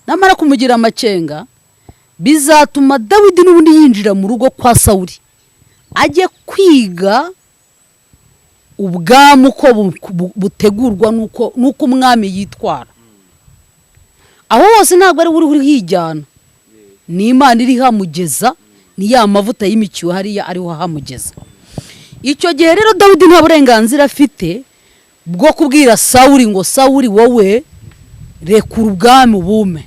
Namara kumugira amakenga, bizatuma Dawidi n'ubundi yinjira mu rugo kwa Sawuli, ajye kwiga ubwami uko butegurwa n'uko umwami yitwara. Aho hose ntabwo ari we uri hijyana, ni Imana iri hamugeza, ni ya mavuta y'imikiwe hariya ariho ahamugeza. Icyo gihe rero Dawidi nta burenganzira afite bwo kubwira Sawuli ngo: "Sawuli, wowe rekura ubwami bume,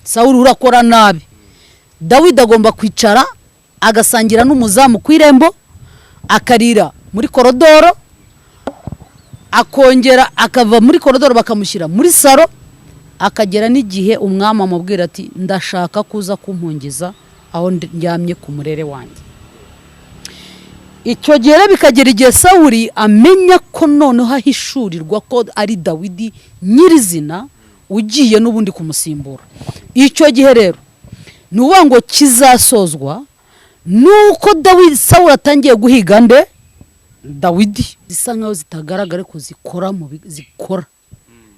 Sawuli urakora nabi." Dawidi agomba kwicara agasangira n'umuzamu ku irembo, akarira muri korodoro, akongera akava muri korodoro bakamushyira muri saro, akagera n'igihe umwami amubwira ati: "Ndashaka kuza kumpungiza aho ndyamye ku murere wanjye." Icyo gihe rero bikagera igihe Sawuli amenya ko noneho ahishurirwa ko ari Dawidi nyirizina ugiye n'ubundi kumusimbura. Icyo gihe rero ni ukuvuga ngo kizasozwa nuko Dawidi, Sawuli atangiye guhiga nde? Dawidi. Zisa nkaho zitagaragara ariko zikora mu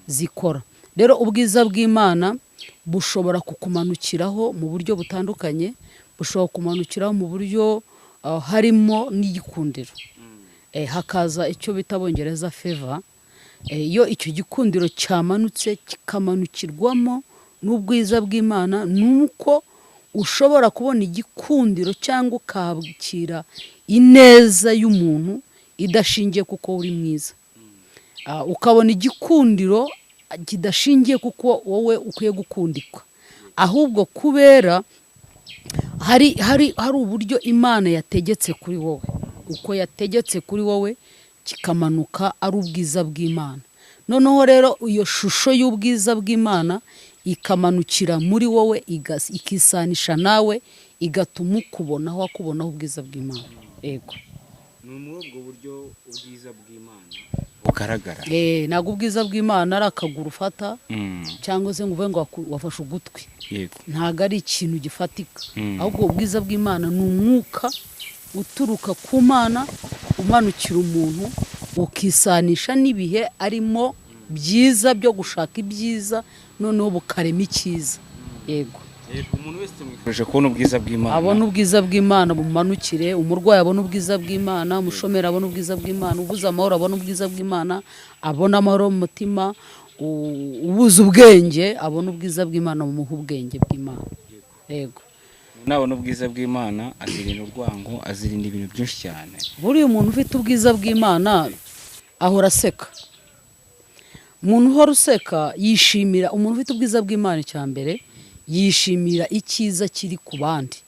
zikora. Rero ubwiza bw'Imana bushobora kukumanukiraho mu buryo butandukanye, bushobora kumanukiraho mu buryo harimo n'igikundiro. Hakaza icyo bita Abongereza favor. Iyo icyo gikundiro cyamanutse, kikamanukirwamo n'ubwiza bw'Imana, ni uko ushobora kubona igikundiro cyangwa ukakira ineza y'umuntu idashingiye kuko uri mwiza. Ukabona igikundiro kidashingiye kuko wowe ukwiye gukundikwa, ahubwo kubera hari uburyo Imana yategetse kuri wowe, uko yategetse kuri wowe kikamanuka ari ubwiza bw'Imana. Noneho rero iyo shusho y'ubwiza bw'Imana ikamanukira muri wowe, ikisanisha nawe, igatuma ukubonaho, akubonaho ubwiza bw'Imana. Yego. Ni muri ubwo buryo ubwiza bw'Imana bugaragara. Ntabwo ubwiza bw'Imana ari akaguru ufata cyangwa se ngo uvuge ngo wafashe ugutwi. Ntabwo ari ikintu gifatika, ahubwo ubwiza bw'Imana ni umwuka uturuka ku Mana umanukira umuntu, ukisanisha n'ibihe arimo byiza byo gushaka ibyiza, noneho bukarema icyiza. Yego. Yego, umuntu wese tumwifurije kubona ubwiza bw'Imana. Abona ubwiza bw'Imana bumanukire. Umurwayi abona ubwiza bw'Imana, umushomeri abona ubwiza bw'Imana, ubuze amahoro abona ubwiza bw'Imana, abona amahoro mu mutima, ubuze ubwenge abona ubwiza bw'Imana, bumuha ubwenge bw'Imana. Yego. Nabona ubwiza bw'Imana azirinda urwango, azirinda ibintu byinshi cyane. Buriya umuntu ufite ubwiza bw'Imana ahora aseka. Umuntu uhora useka yishimira. Umuntu ufite ubwiza bw'Imana, icya mbere yishimira icyiza kiri ku bandi.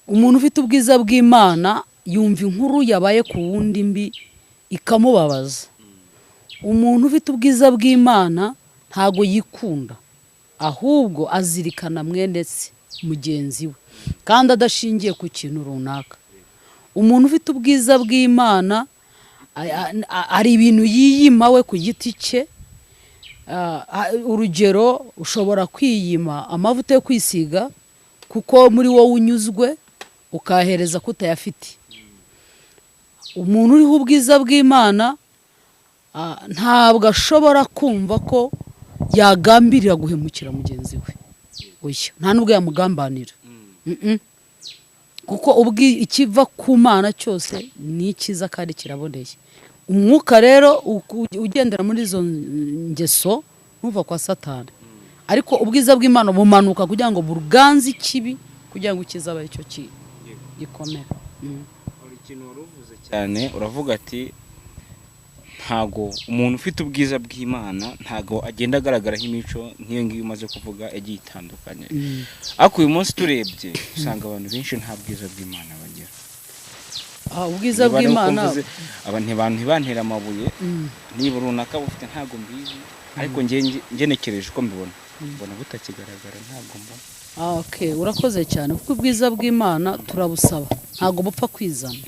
Umuntu ufite ubwiza bw'Imana yumva inkuru yabaye ku wundi mbi ikamubabaza. Umuntu ufite ubwiza bw'Imana ntago yikunda, ahubwo azirikana mwene se mugenzi we, kandi adashingiye ku kintu runaka. Umuntu ufite ubwiza bw'Imana hari ibintu yiyima we ku giti cye. Urugero, ushobora kwiyima amavuta yo kwisiga kuko muri wowe unyuzwe, ukahereza ko utayafite. Umuntu uriho ubwiza bw'Imana ntabwo ashobora kumva ko yagambirira guhemukira mugenzi we. Oya, nta n'ubwo yamugambanira. Kuko ikiva ku Mana cyose ni icyiza kandi kiraboneye. Umwuka rero ugendera muri izo ngeso ntuva kwa Satani, ariko ubwiza bw'Imana bumanuka kugira ngo buganze ikibi, kugira ngo icyiza abe aricyo gikomera. Hari ikintu wari uvuze cyane, uravuga ati ntago umuntu ufite ubwiza bw'Imana ntago agenda agaragaraho imico nk'iyo ngiyo umaze kuvuga igiye itandukanye. Ariko uyu munsi turebye usanga abantu benshi nta bwiza bw'Imana bagira. Ubwiza Niba ari uko bw'Imana mvuze, abantu ntibantera amabuye. Niba runaka bufite ntabwo mbizi, ariko ngenekereje uko mbibona, mbona butakigaragara, ntabwo mbona. Okay, urakoze cyane, kuko ubwiza bw'Imana turabusaba, ntabwo bupfa kwizana.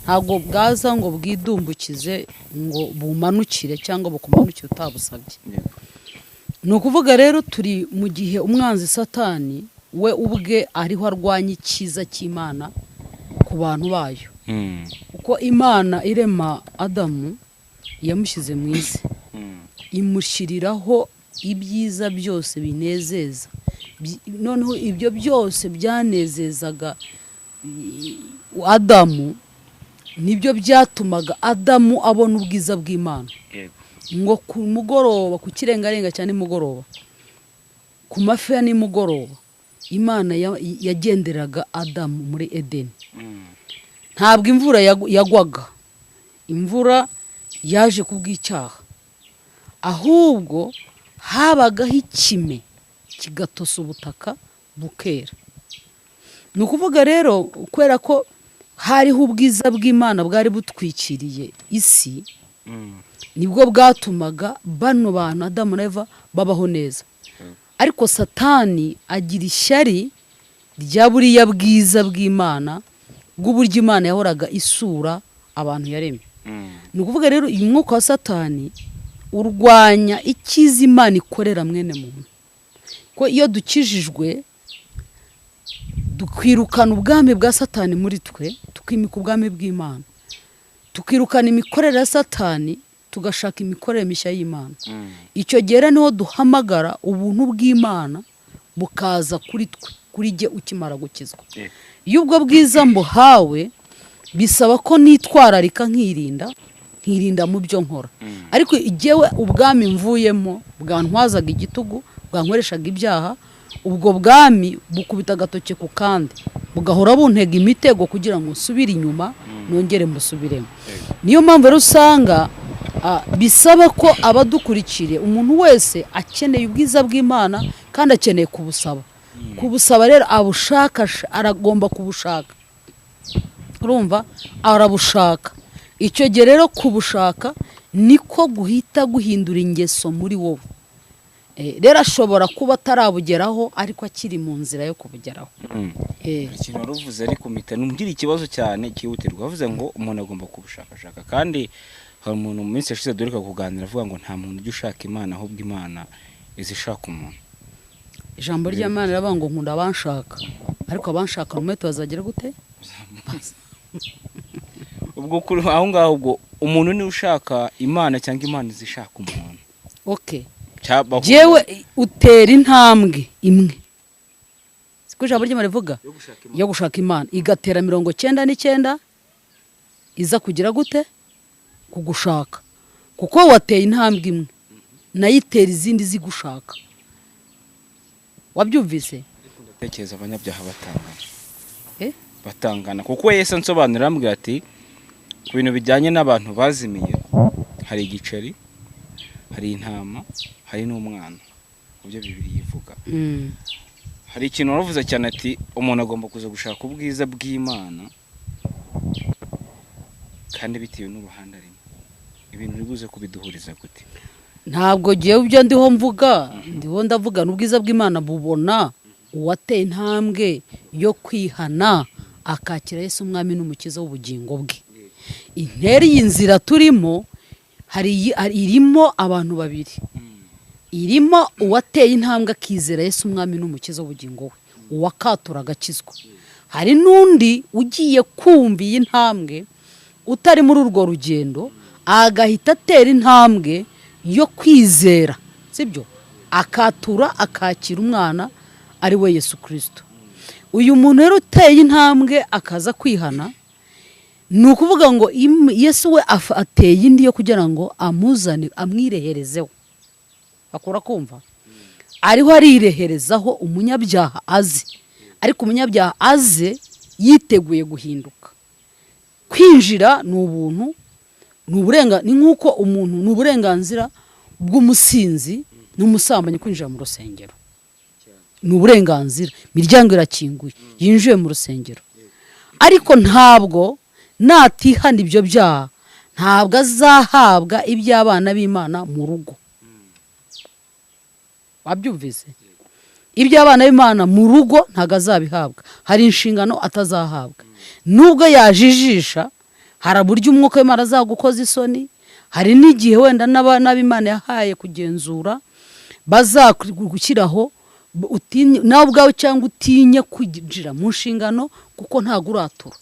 Ntabwo bwaza ngo bwidumbukize, ngo bumanukire cyangwa bukumanukire utabusabye. Ni ukuvuga rero turi mu gihe umwanzi Satani we ubwe ariho arwanya icyiza cy'Imana ku bantu bayo, kuko Imana irema Adamu yamushyize mu isi. Imushyiriraho ibyiza byose binezeza. Noneho ibyo byose byanezezaga Adamu, nibyo byatumaga Adamu abona ubwiza bw'Imana. Ngo ku mugoroba, ku kirengarenga cya nimugoroba, ku mafi ya nimugoroba, Imana yagenderaga Adamu muri Edeni. Ntabwo imvura yagwaga, imvura yaje kubw'icyaha, ahubwo habagaho ikime kigatosa ubutaka bukera. Ni ukuvuga rero, kubera ko hariho ubwiza bw'Imana bwari butwikiriye isi, nibwo bwatumaga bano bantu Adamu na Eva babaho neza. Ariko Satani agira ishyari rya buriya bwiza bw'Imana, bw'uburyo Imana yahoraga isura abantu yaremye. Ni ukuvuga rero, uyu mwuka wa Satani urwanya icyiza Imana ikorera mwene muntu, ko iyo dukijijwe dukwirukana ubwami bwa Satani muri twe, tukimika ubwami bw'Imana, tukirukana imikorere ya Satani, tugashaka imikorere mishya y'Imana. Icyo gihe rero niho duhamagara ubuntu bw'Imana bukaza kuri twe, kuri jye ukimara gukizwa. Iyo ubwo bwiza mbuhawe, bisaba ko nitwararika, nkirinda mu byo nkora. Ariko igihe ubwami mvuyemo bwantwazaga igitugu, bwankoreshaga ibyaha, ubwo bwami bukubita agatoki ku kandi, bugahora buntega imitego kugira ngo nsubire inyuma, nongere mbusubiremo. Niyo mpamvu rero usanga bisaba ko abadukurikiriye, umuntu wese akeneye ubwiza bw'Imana kandi akeneye kubusaba. Kubusaba rero, abushaka, aragomba kubushaka, urumva, arabushaka. Icyo gihe rero kubushaka niko guhita guhindura ingeso muri wowe. Rero ashobora kuba atarabugeraho, ariko akiri mu nzira yo kubugeraho. Ikintu wari uvuze ariko mpita ngira ikibazo cyane cyihutirwa. Wavuze ngo umuntu agomba kubushakashaka, kandi hari umuntu mu minsi yashize duheruka kuganira avuga ngo nta muntu ujya ushaka Imana, ahubwo Imana iza ishaka umuntu. Ijambo ry'Imana riravuga ngo nkunda abanshaka, ariko abanshaka umwete bazagira gute? Ubwo kuri aho ngaho, ubwo umuntu niwe ushaka Imana cyangwa Imana iza ishaka umuntu? Okay, jewe utera intambwe imwe, siko ijambo ry'Imana rivuga, yo gushaka Imana, igatera 99 iza kugira gute? Kugushaka. Kuko wateye intambwe imwe, nayo itera izindi zigushaka. Wabyumvise? Ndatekereza abanyabyaha batangana. Batangana, kuko Yesu ansobanurira, arambwira ati ku bintu bijyanye n'abantu bazimiye, hari igiceri, hari intama, hari n'umwana, mu byo Bibiliya ivuga. Hari ikintu waravuze cyane ati umuntu agomba kuza gushaka ubwiza bw'Imana, kandi bitewe n'uruhande arimo. Ibintu uri buze kubiduhuriza gute? Ntabwo ngewe ibyo ndiho mvuga, ndiho ndavuga n'ubwiza bw'Imana bubona uwateye intambwe yo kwihana, akakira Yesu umwami n'umukiza w'ubugingo bwe. Intera iyi nzira turimo hari irimo abantu babiri: irimo uwateye intambwe akizera Yesu umwami n'umukiza w'ubugingo we, uwakatura agakizwa. Hari n'undi ugiye kumva iyi ntambwe, utari muri urwo rugendo, agahita atera intambwe yo kwizera, sibyo, akatura akakira umwana ari we Yesu Kirisito. Uyu muntu rero uteye intambwe akaza kwihana, ni ukuvuga ngo Yesu we ateye indi yo kugira ngo amuzane, amwireherezeho. Akura kumva ariho arireherezaho umunyabyaha azi, ariko umunyabyaha aze yiteguye guhinduka. Kwinjira ni ubuntu, ni nk'uko umuntu, ni uburenganzira bw'umusinzi n'umusambanyi kwinjira mu rusengero, ni uburenganzira, imiryango irakinguye, yinjiye mu rusengero. Ariko ntabwo natihana ibyo byaha, ntabwo azahabwa iby'abana b'Imana mu rugo. Wabyumvise? Iby'abana b'Imana mu rugo ntabwo azabihabwa, hari inshingano atazahabwa. Nubwo yajijisha, hari uburyo umwuka w'Imana azagukoza isoni, hari n'igihe wenda n'ab'Imana yahaye kugenzura bazagushyiraho, utinye nawe ubwawe cyangwa utinye kwinjira mu nshingano kuko ntabwo uratura.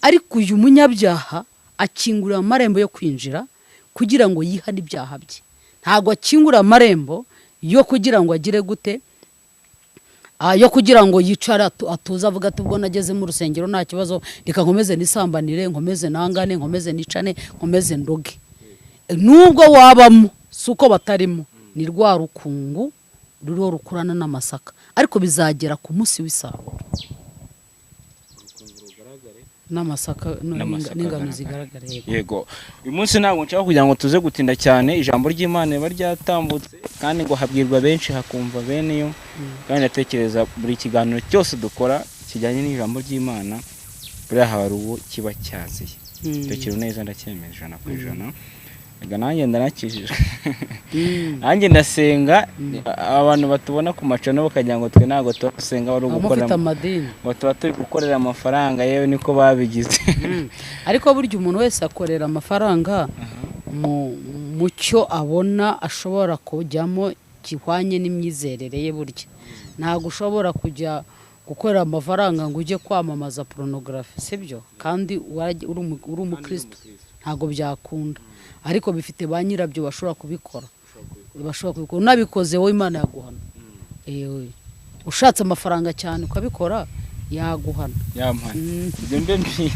Ariko uyu munyabyaha akingurira amarembo yo kwinjira kugira ngo yihane ibyaha bye. Ntabwo akingura amarembo yo kugira ngo agire gute, yo kugira ngo yicare atuze avuga ati ubwo nageze mu rusengero nta kibazo, reka nkomeze nisambanire, nkomeze nangane, nkomeze nicane, nkomeze ndoge. Nubwo wabamo si uko batarimo, ni rwa rukungu ruriho rukurana n'amasaka, ariko bizagera ku munsi w'isarura n'amasaka N'amasaka n'ingano agaragara. zigaragara. Yego. Yego, uyu munsi ntabwo nshaka kugira ngo tuze gutinda cyane, ijambo ry'Imana riba ryatambutse kandi ngo habwirwa benshi hakumva bene yo. Kandi ndatekereza buri kiganiro cyose dukora kijyanye n'ijambo ry'Imana, buriya hari uwo kiba cyaziye. Icyo kintu neza ndacyemeza 100%. Ega nanjye ndarakijijwe, nanjye ndasenga. Abantu batubona ku macano bakagira ngo twe ntabwo tubasenga, bari Baba gukora mufite amadini. ngo tuba turi gukorera amafaranga, yewe niko babigize. Ariko burya umuntu wese akorera amafaranga mu cyo abona ashobora kujyamo gihwanye n'imyizerere ye. Burya ntabwo ushobora kujya gukorera amafaranga ngo ujye kwamamaza porunogarafi, sibyo? Kandi uri umukristo, ntabwo byakunda. Ariko bifite ba nyirabyo bashobora kubikora, bashobora kubikora. Unabikoze wowe Imana yaguhana. Ewe, ushatse amafaranga cyane ukabikora yaguhana. Yampana. Ibyo mbe mbi.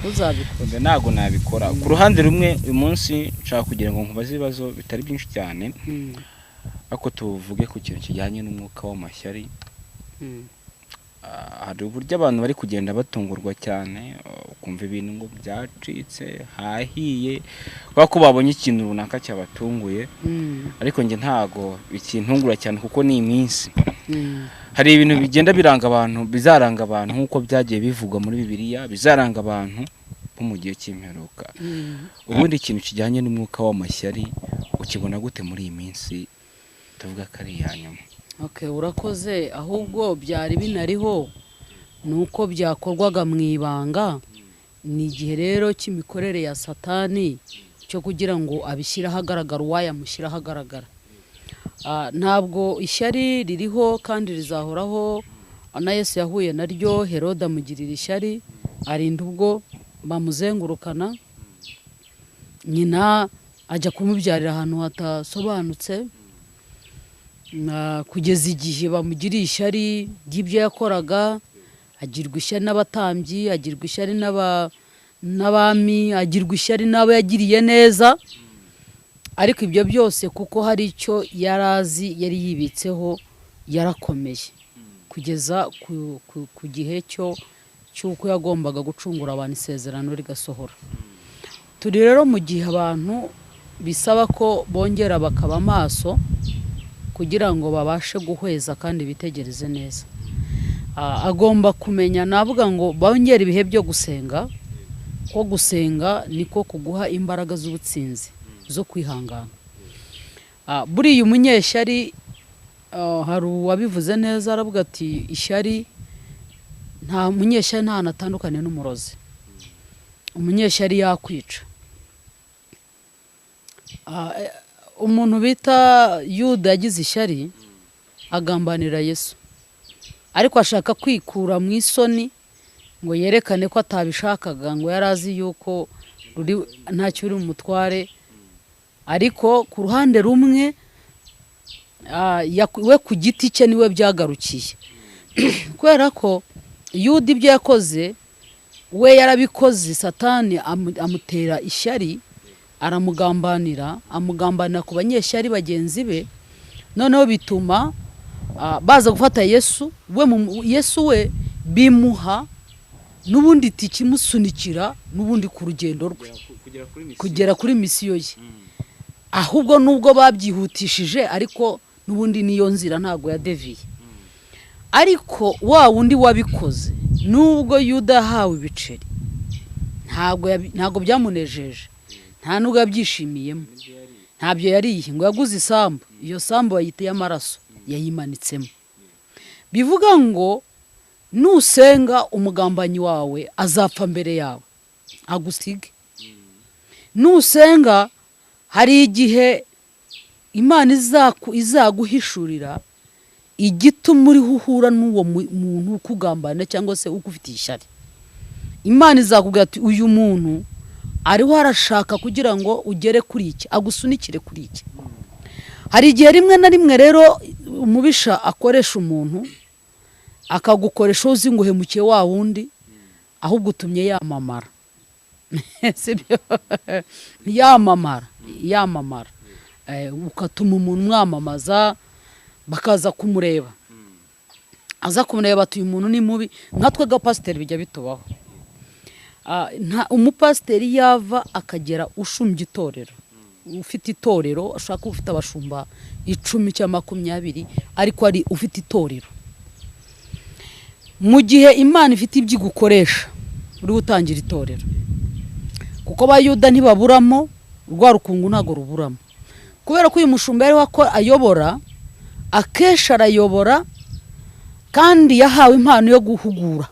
Uzabikora. Ibyo ntabwo nabikora. Ku ruhande rumwe, uyu munsi nshaka kugira ngo nkubaze ibibazo bitari byinshi cyane, ariko tuvuge ku kintu kijyanye n'umwuka w'amashyari. Hari uburyo abantu bari kugenda batungurwa cyane, ukumva ibintu ngo byacitse, hahiye, kubera ko babonye ikintu runaka cyabatunguye. Ariko njye ntago bikintungura cyane kuko ni iminsi. Hari ibintu bigenda biranga abantu, bizaranga abantu nk'uko byagiye bivugwa muri Bibiliya, bizaranga abantu bo mu gihe cy'imperuka. Ubundi ikintu kijyanye n'umwuka w'amashyari ukibona gute muri iyi minsi tuvuga ko ari iya nyuma? Okay, urakoze. Ahubwo byari binariho, ni uko byakorwaga mu ibanga. Ni igihe rero cy'imikorere ya Satani cyo kugira ngo abishyire ahagaragara, uwayamushyira ahagaragara. Ntabwo ishyari ririho kandi rizahoraho. Na Yesu yahuye naryo, Herode amugirira ishyari, arinda ubwo bamuzengurukana, nyina ajya kumubyarira ahantu hatasobanutse, kugeza igihe bamugiriye ishyari ry'ibyo yakoraga. Agirwa ishyari n'abatambyi, agirwa ishyari n'abami, agirwa ishyari n'abo yagiriye neza. Ariko ibyo byose kuko hari icyo yari azi yari yibitseho, yarakomeye kugeza ku gihe cy'uko yagombaga gucungura abantu, isezerano rigasohora. Turi rero mu gihe abantu bisaba ko bongera bakaba amaso kugira ngo babashe guhweza kandi bitegereze neza. Agomba kumenya, navuga ngo bongere ibihe byo gusenga, ko gusenga niko kuguha imbaraga z'ubutsinzi zo kwihangana. Buriya umunyeshyari, hari uwabivuze neza aravuga ati ishyari, nta munyeshyari nta hantu atandukaniye n'umurozi. Umunyeshyari yakwica. Umuntu bita Yuda yagize ishyari agambanira Yesu, ariko ashaka kwikura mu isoni ngo yerekane ko atabishakaga, ngo yari azi yuko ntacyo uri bumutware. Ariko ku ruhande rumwe, we ku giti cye niwe byagarukiye, kubera ko Yuda ibyo yakoze we yarabikoze, Satani amutera ishyari, aramugambanira, amugambanira ku banyeshyari bagenzi be. Noneho bituma baza gufata Yesu, we Yesu we bimuha n'ubundi tiki imusunikira n'ubundi ku rugendo rwe kugera kuri misiyo ye. Ahubwo nubwo babyihutishije, ariko n'ubundi niyo nzira ntabwo yadeviye. Ariko wa wundi wabikoze, nubwo Yuda yahawe ibiceri, ntabwo byamunejeje, nta nubwo yabyishimiyemo, ntabyo yariye. Ngo yaguze isambu, iyo sambu bayita iy'amaraso, yayimanitsemo. Bivuga ngo nusenga umugambanyi wawe azapfa mbere yawe agusige. Nusenga hari igihe Imana izaguhishurira igituma uriho uhura n'uwo muntu ukugambana cyangwa se ugufitiye ishyari. Imana izakubwira ati uyu muntu ariho arashaka kugira ngo ugere kuri iki, agusunikire kuri iki. Hari igihe rimwe na rimwe rero umubisha akoresha umuntu, akagukoresha uzi ngo uhemukiye wa wundi, ahubwo utumye yamamara, sibyo? Yamamara, yamamara. Ugatuma umuntu mwamamaza, bakaza kumureba, aza kumureba ati: "Uyu muntu ni mubi." Nkatwe gapasiteri bijya bitubaho. Umupasiteri yava akagera ushumbye itorero, ufite itorero, ashaka kuba ufite abashumba 10 cyangwa 20, ariko ari ufite itorero. Mu gihe Imana ifite ibyo igukoresha uri gutangira itorero, kuko Abayuda ntibaburamo, rwa rukungu ntabwo ruburamo, kubera ko uyu mushumba yariho ayobora, akenshi arayobora kandi yahawe impano yo guhugura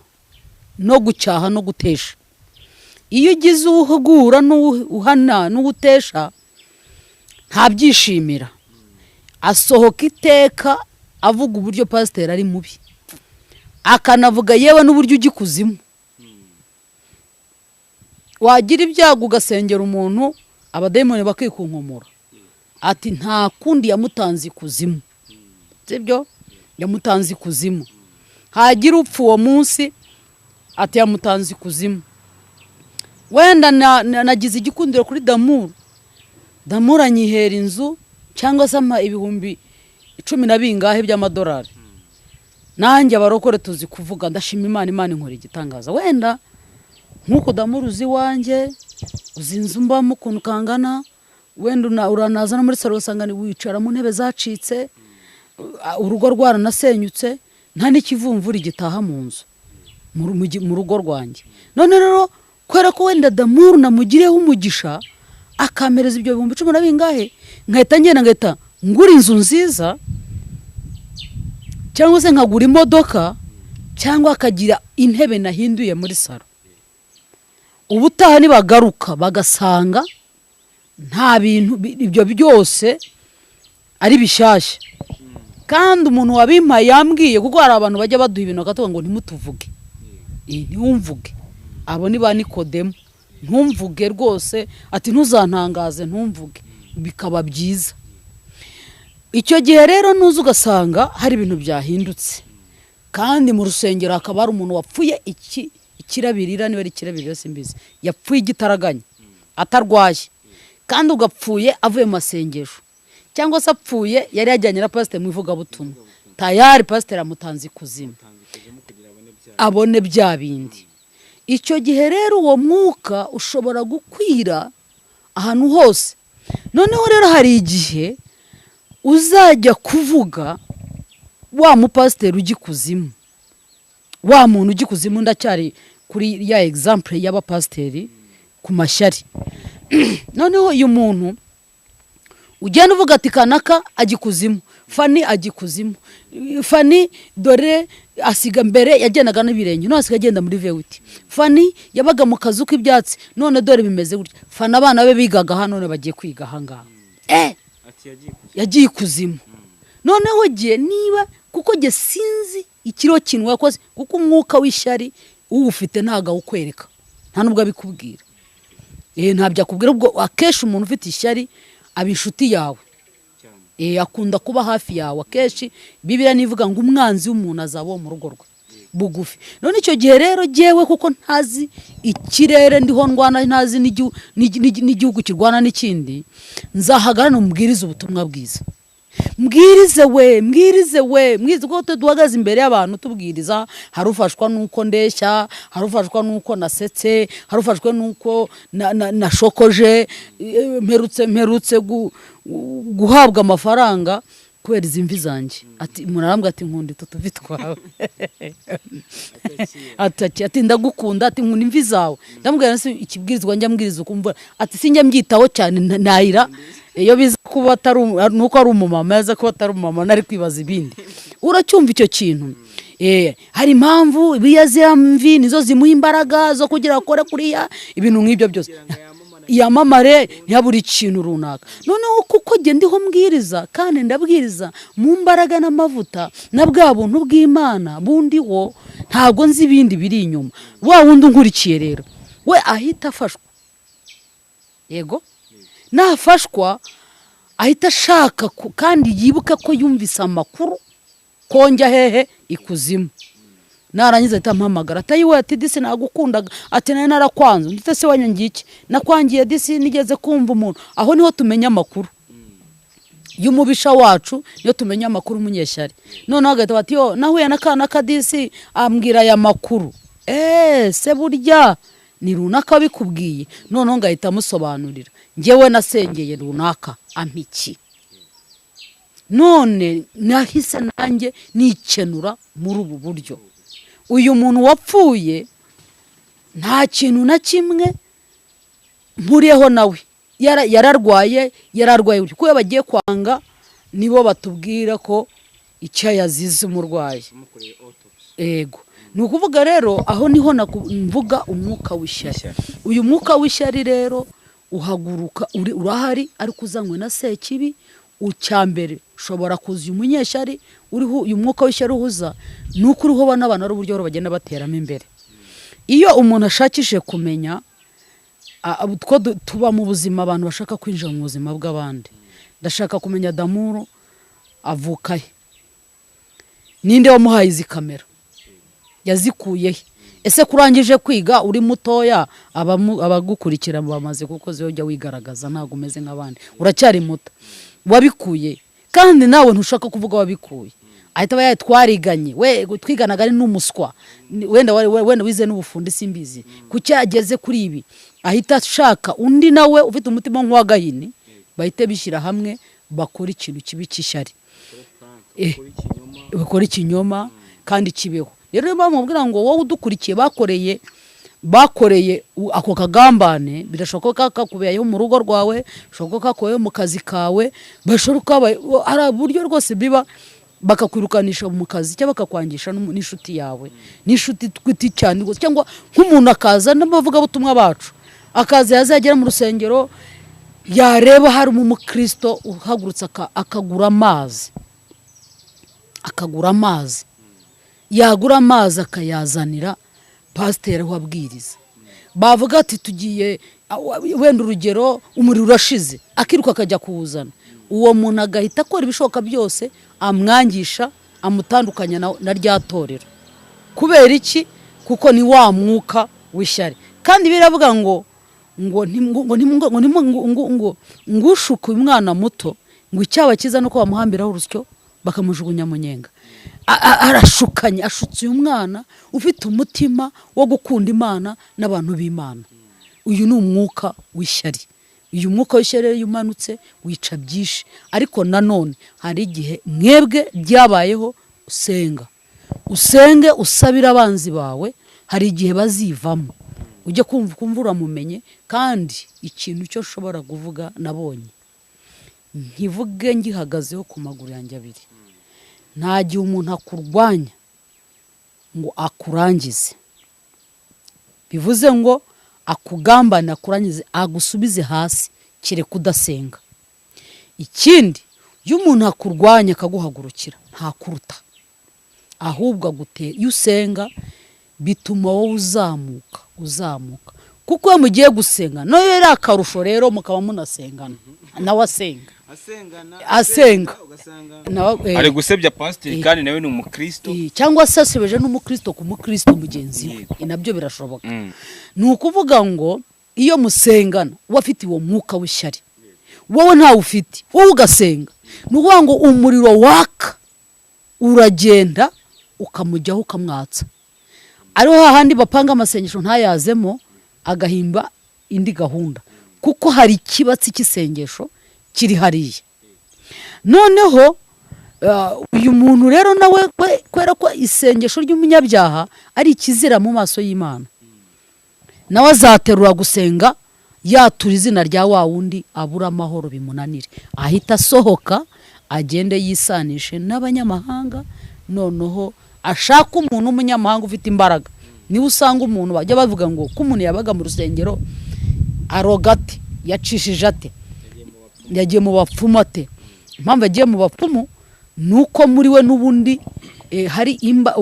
no gucyaha no gutesha. Iyo ugize uwuhugura n'uwuhana n'uwutesha, ntabyishimira, asohoka iteka avuga uburyo pasiteri ari mubi, akanavuga yewe n'uburyo ujya ikuzimu. Wagira ibyago ugasengera umuntu, abadayimoni bakikunkumura, ati: "Nta kundi, yamutanze ikuzimu." Sibyo? Yamutanze ikuzimu. Hagira upfa uwo munsi, ati: "Yamutanze ikuzimu." Wenda nagize igikundiro kuri Damuru, Damuru anyihera inzu cyangwa se ampa ibihumbi cumi na bingahe by'amadolari. Nanjye abarokore tuzi kuvuga, ndashima Imana, Imana inkora igitangaza. Wenda nk'uko Damuru uzi iwanjye, uzi inzu mbamo ukuntu kangana, wenda uranaza no muri salo ugasanga wicara mu ntebe zacitse, urugo rwaranasenyutse, nta n'ikivumvuri gitaha mu nzu, mu rugo rwanjye. None rero kubera ko wenda Damuru namugiriyeho umugisha, akampereza ibyo bihumbi cumi na bingahe, nkahita ngenda ngahita ngura inzu nziza, cyangwa se nkagura imodoka, cyangwa akagira intebe nahinduye muri salo, ubutaha nibagaruka bagasanga nta bintu ibyo byose ari bishyashya, kandi umuntu wabimpaye yambwiye, kuko hari abantu bajya baduha ibintu bakatuvuga ngo: "Ntimutuvuge." Ntiwumvuge. Abo ni ba Nikodemu. "Ntumvuge rwose," ati: "Ntuzantangaze, ntumvuge." Bikaba byiza. Icyo gihe rero nuza ugasanga hari ibintu byahindutse, kandi mu rusengero hakaba hari umuntu wapfuye iki ikirabirira, niba ari ikirabirira simbizi, yapfuye igitaraganya atarwaye, kandi ugapfuye avuye mu masengesho, cyangwa se apfuye yari yajyanye na pasiteri mu ivugabutumwa, tayari pasiteri amutanze ikuzimu abone bya bindi. Icyo gihe rero uwo mwuka ushobora gukwira ahantu hose. Noneho rero hari igihe uzajya kuvuga wa mupasiteri ujya ikuzimu, wa muntu ujya ikuzimu. Ndacyari kuri ya example y'abapasiteri ku mashyari. Noneho uyu muntu ugenda uvuga ati: "Kanaka ajya ikuzimu, Fani ajya ikuzimu, Fani dore asiga mbere yagendaga n'ibirenge, none asigaye agenda muri V8, Fani yabaga mu kazu k'ibyatsi, none dore bimeze gutya, Fani abana be bigaga hano, none bagiye kwiga ahangaha." Ati yagiye ikuzimu. Yagiye ikuzimu. Noneho jye niba kuko jye sinzi ikiriho kintu wakoze, kuko umwuka w'ishyari uwufite ntabwo awukwereka, nta nubwo abikubwira. Ntabyo akubwira. Ubwo akenshi umuntu ufite ishyari aba inshuti yawe. Cyane. Akunda kuba hafi yawe. Akenshi Bibiliya nivuga ngo umwanzi w'umuntu azaba uwo mu rugo rwe bugufi. None icyo gihe rero jyewe kuko ntazi ikirere ndiho ndwana, ntazi n'igihugu kirwana n'ikindi, nzahagarara mubwirize ubutumwa bwiza, mbwirize we, mbwirize we, mbwirize, kuko twe duhagaze imbere y'abantu tubwiriza, hari ufashwa n'uko ndeshya, hari ufashwa n'uko nasetse, hari ufashwe n'uko nashokoje. Mperutse guhabwa amafaranga kubera izi mvi zanjye, ati umuntu arambwira ati: "Nkunda utu tuvi twawe." Ati: "Ndagukunda." Ati: "Nkunda imvi zawe." Ndamubwira nti: "Ikibwirizwa njya mbwiriza ukumva?" Ati: "Sinjya mbyitaho cyane." Nayira iyo biza kuba atari nuko ari umumama, yaza kuba atari umumama nari kwibaza ibindi. Uracyumva icyo kintu? Hari impamvu biya ziriya mvi nizo zimuha imbaraga zo kugira akore kuriya, ibintu nk'ibyo byose, yamamare, ntiyabure ikintu runaka. Noneho kuko njye ndiho mbwiriza, kandi ndabwiriza mu mbaraga n'amavuta na bwa buntu bw'Imana bundiho, ntabwo nzi ibindi biri inyuma. Wa wundi unkurikiye rero we ahita afashwa. Yego, nafashwa. Ahita ashaka kandi yibuke ko yumvise amakuru konjya hehe ikuzimu. Narangiza ahita ampamagara, ati: "Ayiwe," ati, "disi nagukundaga," ati, "nari narakwanze." Ndetse se wanyangiye iki? Nakwangiye disi nigeze kumva umuntu. Aho niho tumenya amakuru y'umubisha wacu, niyo tumenya amakuru umunyeshyari. Noneho agahita bati: "Yo, nahuye n'akana kadisi ambwira aya makuru." Eee, se burya ni runaka wabikubwiye? Noneho ngahita amusobanurira: njyewe nasengeye runaka ampa iki, none nahise nanjye nikenura muri ubu buryo. Uyu muntu wapfuye nta kintu na kimwe mpuriyeho nawe. Yararwaye, yararwaye gutyo. Kuko iyo bagiye kwanga nibo batubwira ko icyo yazize umurwayi. Ego, ni ukuvuga rero aho niho mvuga umwuka w'ishyari. Ishyari. Uyu mwuka w'ishyari rero uhaguruka urahari, ariko uzanywe na Sekibi. Ucyambere ushobora kuza uyu munyeshyari uriho, uyu mwuka w'ishyari uhuza ni uko uriho n'abantu ari uburyo bagenda bateramo imbere. Iyo umuntu ashakishije kumenya two tuba mu buzima, abantu bashaka kwinjira mu buzima bw'abandi. Ndashaka kumenya Damuru avuka he, ninde wamuhaye izi kamera, yazikuye he? Ese kurangije kwiga uri mutoya, abagukurikira bamaze kuko ujya wigaragaza, ntabwo umeze nk'abandi, uracyari muto, wabikuye? Kandi nawe ntushaka kuvuga wabikuye. Ahita aba yatwariganye, we twiganaga ari n'umuswa. Wenda wenda wize n'ubufundi, simbizi kuki yageze kuri ibi. Ahita ashaka undi nawe ufite umutima nk'uwa Gahini, bahite bishyira hamwe bakora ikintu kibi cy'ishyari, bakora ikinyoma kandi kibeho. Rero niyo mpamvu mubwira ngo wowe udukurikiye, bakoreye ako kagambane, birashoboka ko kakubayeho mu rugo rwawe, bishoboka ko kakubayeho mu kazi kawe, bashobora kuba hari uburyo rwose biba bakakwirukanisha mu kazi cyangwa bakakwangisha n'inshuti yawe, n'inshuti twiti cyane rwose, cyangwa nk'umuntu akaza n'abavugabutumwa bacu, akaza yazagera mu rusengero yareba harimo umukristo uhagurutse akagura amazi, akagura amazi, yagura amazi akayazanira pasiteri aho abwiriza. Bavuga ati tugiye, wenda urugero umuriro urashize, akiruka akajya kuwuzana. Uwo muntu agahita akora ibishoboka byose amwangisha, amutandukanya na rya torero. Kubera iki? Kuko ni wa mwuka w'ishyari. Kandi biravuga ngo ngo ngo ngo ngo ngo ushuka uyu mwana muto, ngo icyaba cyiza nuko bamuhambiraho urusyo bakamujugunya mu nyenga. Arashukanye, ashutse uyu mwana ufite umutima wo gukunda Imana n'abantu b'Imana. Uyu ni umwuka w'ishyari. Uyu mwuka w'ishyari rero iyo umanutse wica byinshi. Ariko nanone hari igihe mwebwe byabayeho, usenga, usenge, usabire abanzi bawe, hari igihe bazivamo, ujye kumva ukumva uramumenye. Kandi ikintu cyo nshobora kuvuga nabonye, nkivuge ngihagazeho ku maguru yanjye abiri: nta gihe umuntu akurwanya ngo akurangize, bivuze ngo akugambane, akurangize, agusubize hasi, kereka udasenga. Ikindi, iyo umuntu akurwanya akaguhagurukira, ntakuruta, ahubwo agutera. Iyo usenga bituma wowe uzamuka, uzamuka, kuko iyo mugiye gusenga nayo yari akarusho. Rero mukaba munasengana, nawe asenga. Asengana. Asenga. Nawe, ari gusebya pasiteri kandi nawe ni umukristo. Cyangwa se asebeje n'umukristo ku mukristo mugenzi we. Nabyo birashoboka. Ni ukuvuga ngo iyo musengana, we afite uwo mwuka w'ishyari, wowe ntawe ufite, wowe ugasenga, ni ukuvuga ngo umuriro waka uragenda ukamujyaho, ukamwatsa. Ariho hahandi bapanga amasengesho ntayazemo, agahimba indi gahunda, kuko hari ikibatsi cy'isengesho kiri hariya. Noneho uyu muntu rero nawe kubera ko isengesho ry'umunyabyaha ari ikizira mu maso y'Imana, nawe azaterura gusenga yatura izina rya wa wundi, abura amahoro, bimunanire, ahita asohoka agende yisanishe n'abanyamahanga. Noneho ashaka umuntu w'umunyamahanga ufite imbaraga. Niba usanga umuntu bajya bavuga ngo ko umuntu yabaga mu rusengero aroga ate, yacishije ate, yagiye mu bapfumu ate? Impamvu yagiye mu bapfumu ni uko muri we n'ubundi hari imba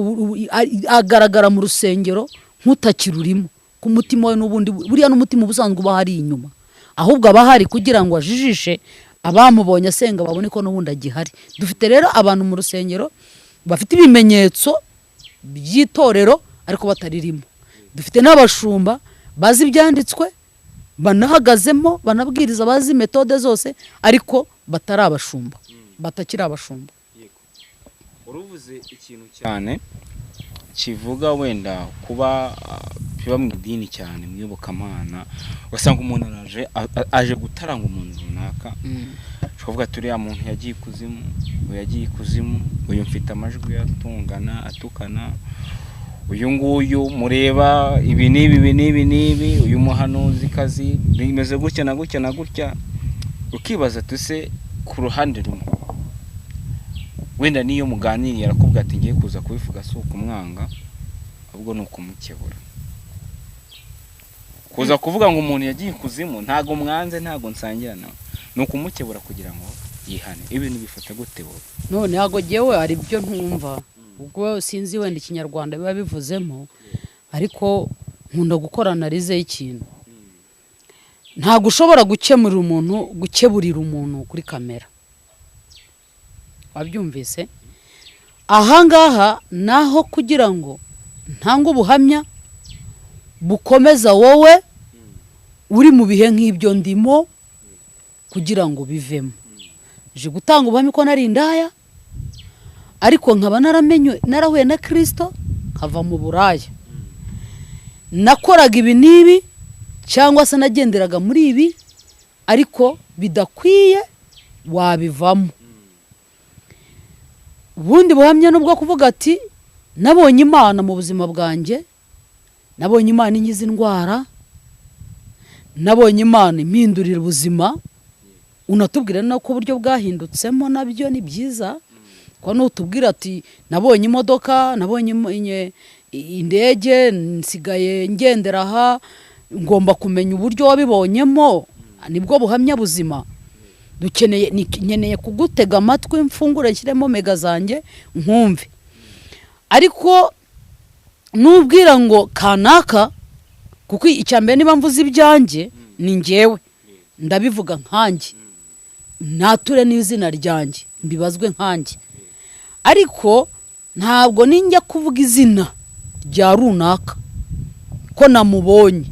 agaragara mu rusengero nk'utakirurimo, ku mutima we n'ubundi buriya n'umutima uba usanzwe uba hari inyuma, ahubwo aba ahari kugira ngo ajijishe. Abamubonye asenga babone ko n'ubundi agihari. Dufite rero abantu mu rusengero bafite ibimenyetso by'itorero ariko bataririmo. Dufite n'abashumba bazi ibyanditswe, banahagazemo, banabwiriza, bazi metode zose, ariko batari abashumba, batakiri abashumba. Uruvuze ikintu cyane kivuga wenda kuba biba mu idini cyane mu iyobokamana, ugasanga umuntu araje aje gutaranga umuntu runaka, ukavuga ati uriya muntu yagiye ikuzimu, uyu yagiye ikuzimu, uyu mfite amajwi atungana atukana, uyu nguyu mureba ibi n'ibi ibi n'ibi n'ibi, uyu muhanuzikazi bimeze gutya na gutya na gutya. Ukibaza ati se ku ruhande rumwe wenda n'iyo muganiriye arakubwira ati ngiye kuza kubivuga si ukumwanga ahubwo ni ukumukebura. Kuza kuvuga ngo umuntu yagiye ikuzimu ntago mwanze, ntago nsangira nawe, ni ukumukebura kugira ngo yihane. Ibintu bifata gute wowe? None ntabwo jyewe hari ibyo ntumva, ubwo sinzi wenda ikinyarwanda biba bivuzemo, ariko nkunda gukora analize y'ikintu. Ntabwo ushobora gukemurira umuntu, gukeburira umuntu kuri kamera, wabyumvise? Ahangaha naho kugira ngo ntange ubuhamya bukomeza wowe uri mu bihe nk'ibyo ndimo kugira ngo bivemo. Nje gutanga ubuhamya ko nari indaya, ariko nkaba naramenye, narahuye na Kristo nkava mu buraya. Nakoraga ibi n'ibi cyangwa se nagenderaga muri ibi, ariko bidakwiye, wabivamo. Ubundi buhamya nubwo kuvuga ati nabonye Imana mu buzima bwanjye, nabonye Imana inkiza indwara, nabonye Imana impindurira ubuzima. Unatubwira no ko uburyo bwahindutsemo nabyo ni byiza, ko nutubwira ati nabonye imodoka, nabonye indege, nsigaye ngendera aha, ngomba kumenya uburyo wabibonyemo, nibwo buhamya buzima dukeneye. Nkeneye kugutega amatwi, mfungure nshyiremo mega zanjye nkumve. Ariko nubwira ngo kanaka, kuko icya mbere niba mvuze ibyanjye ni njyewe ndabivuga nkanjye, nature n'izina ryanjye mbibazwe nkanjye, ariko ntabwo ninjya kuvuga izina rya runaka ko namubonye,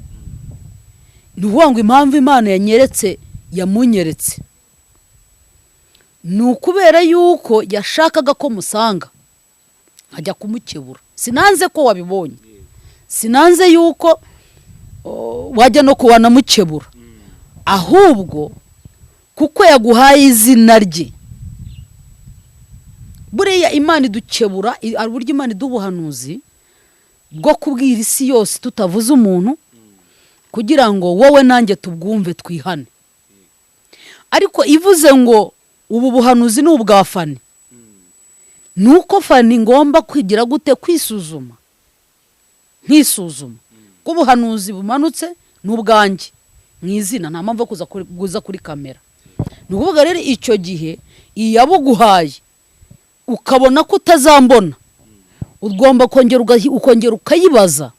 ni ukuvuga ngo impamvu Imana yanyeretse yamunyeretse ni ukubera yuko yashakaga ko musanga nkajya kumukebura. Sinanze ko wabibonye, sinanze yuko wajya no kuwanamukebura, ahubwo kuko yaguhaye izina rye. Buriya Imana idukebura, hari uburyo Imana iduha ubuhanuzi bwo kubwira isi yose tutavuze umuntu, kugira ngo wowe nanjye tubwumve twihane. Ariko ivuze ngo ubu buhanuzi ni ubwa Fani, ni uko Fani ngomba kwigira gute? Kwisuzuma, nkisuzuma ko ubuhanuzi bumanutse ni ubwanjye mu izina, nta mpamvu yo kuza kuri kamera. Ni ukuvuga rero icyo gihe iyabuguhaye ukabona ko utazambona, ugomba kongera ukongera ukayibaza,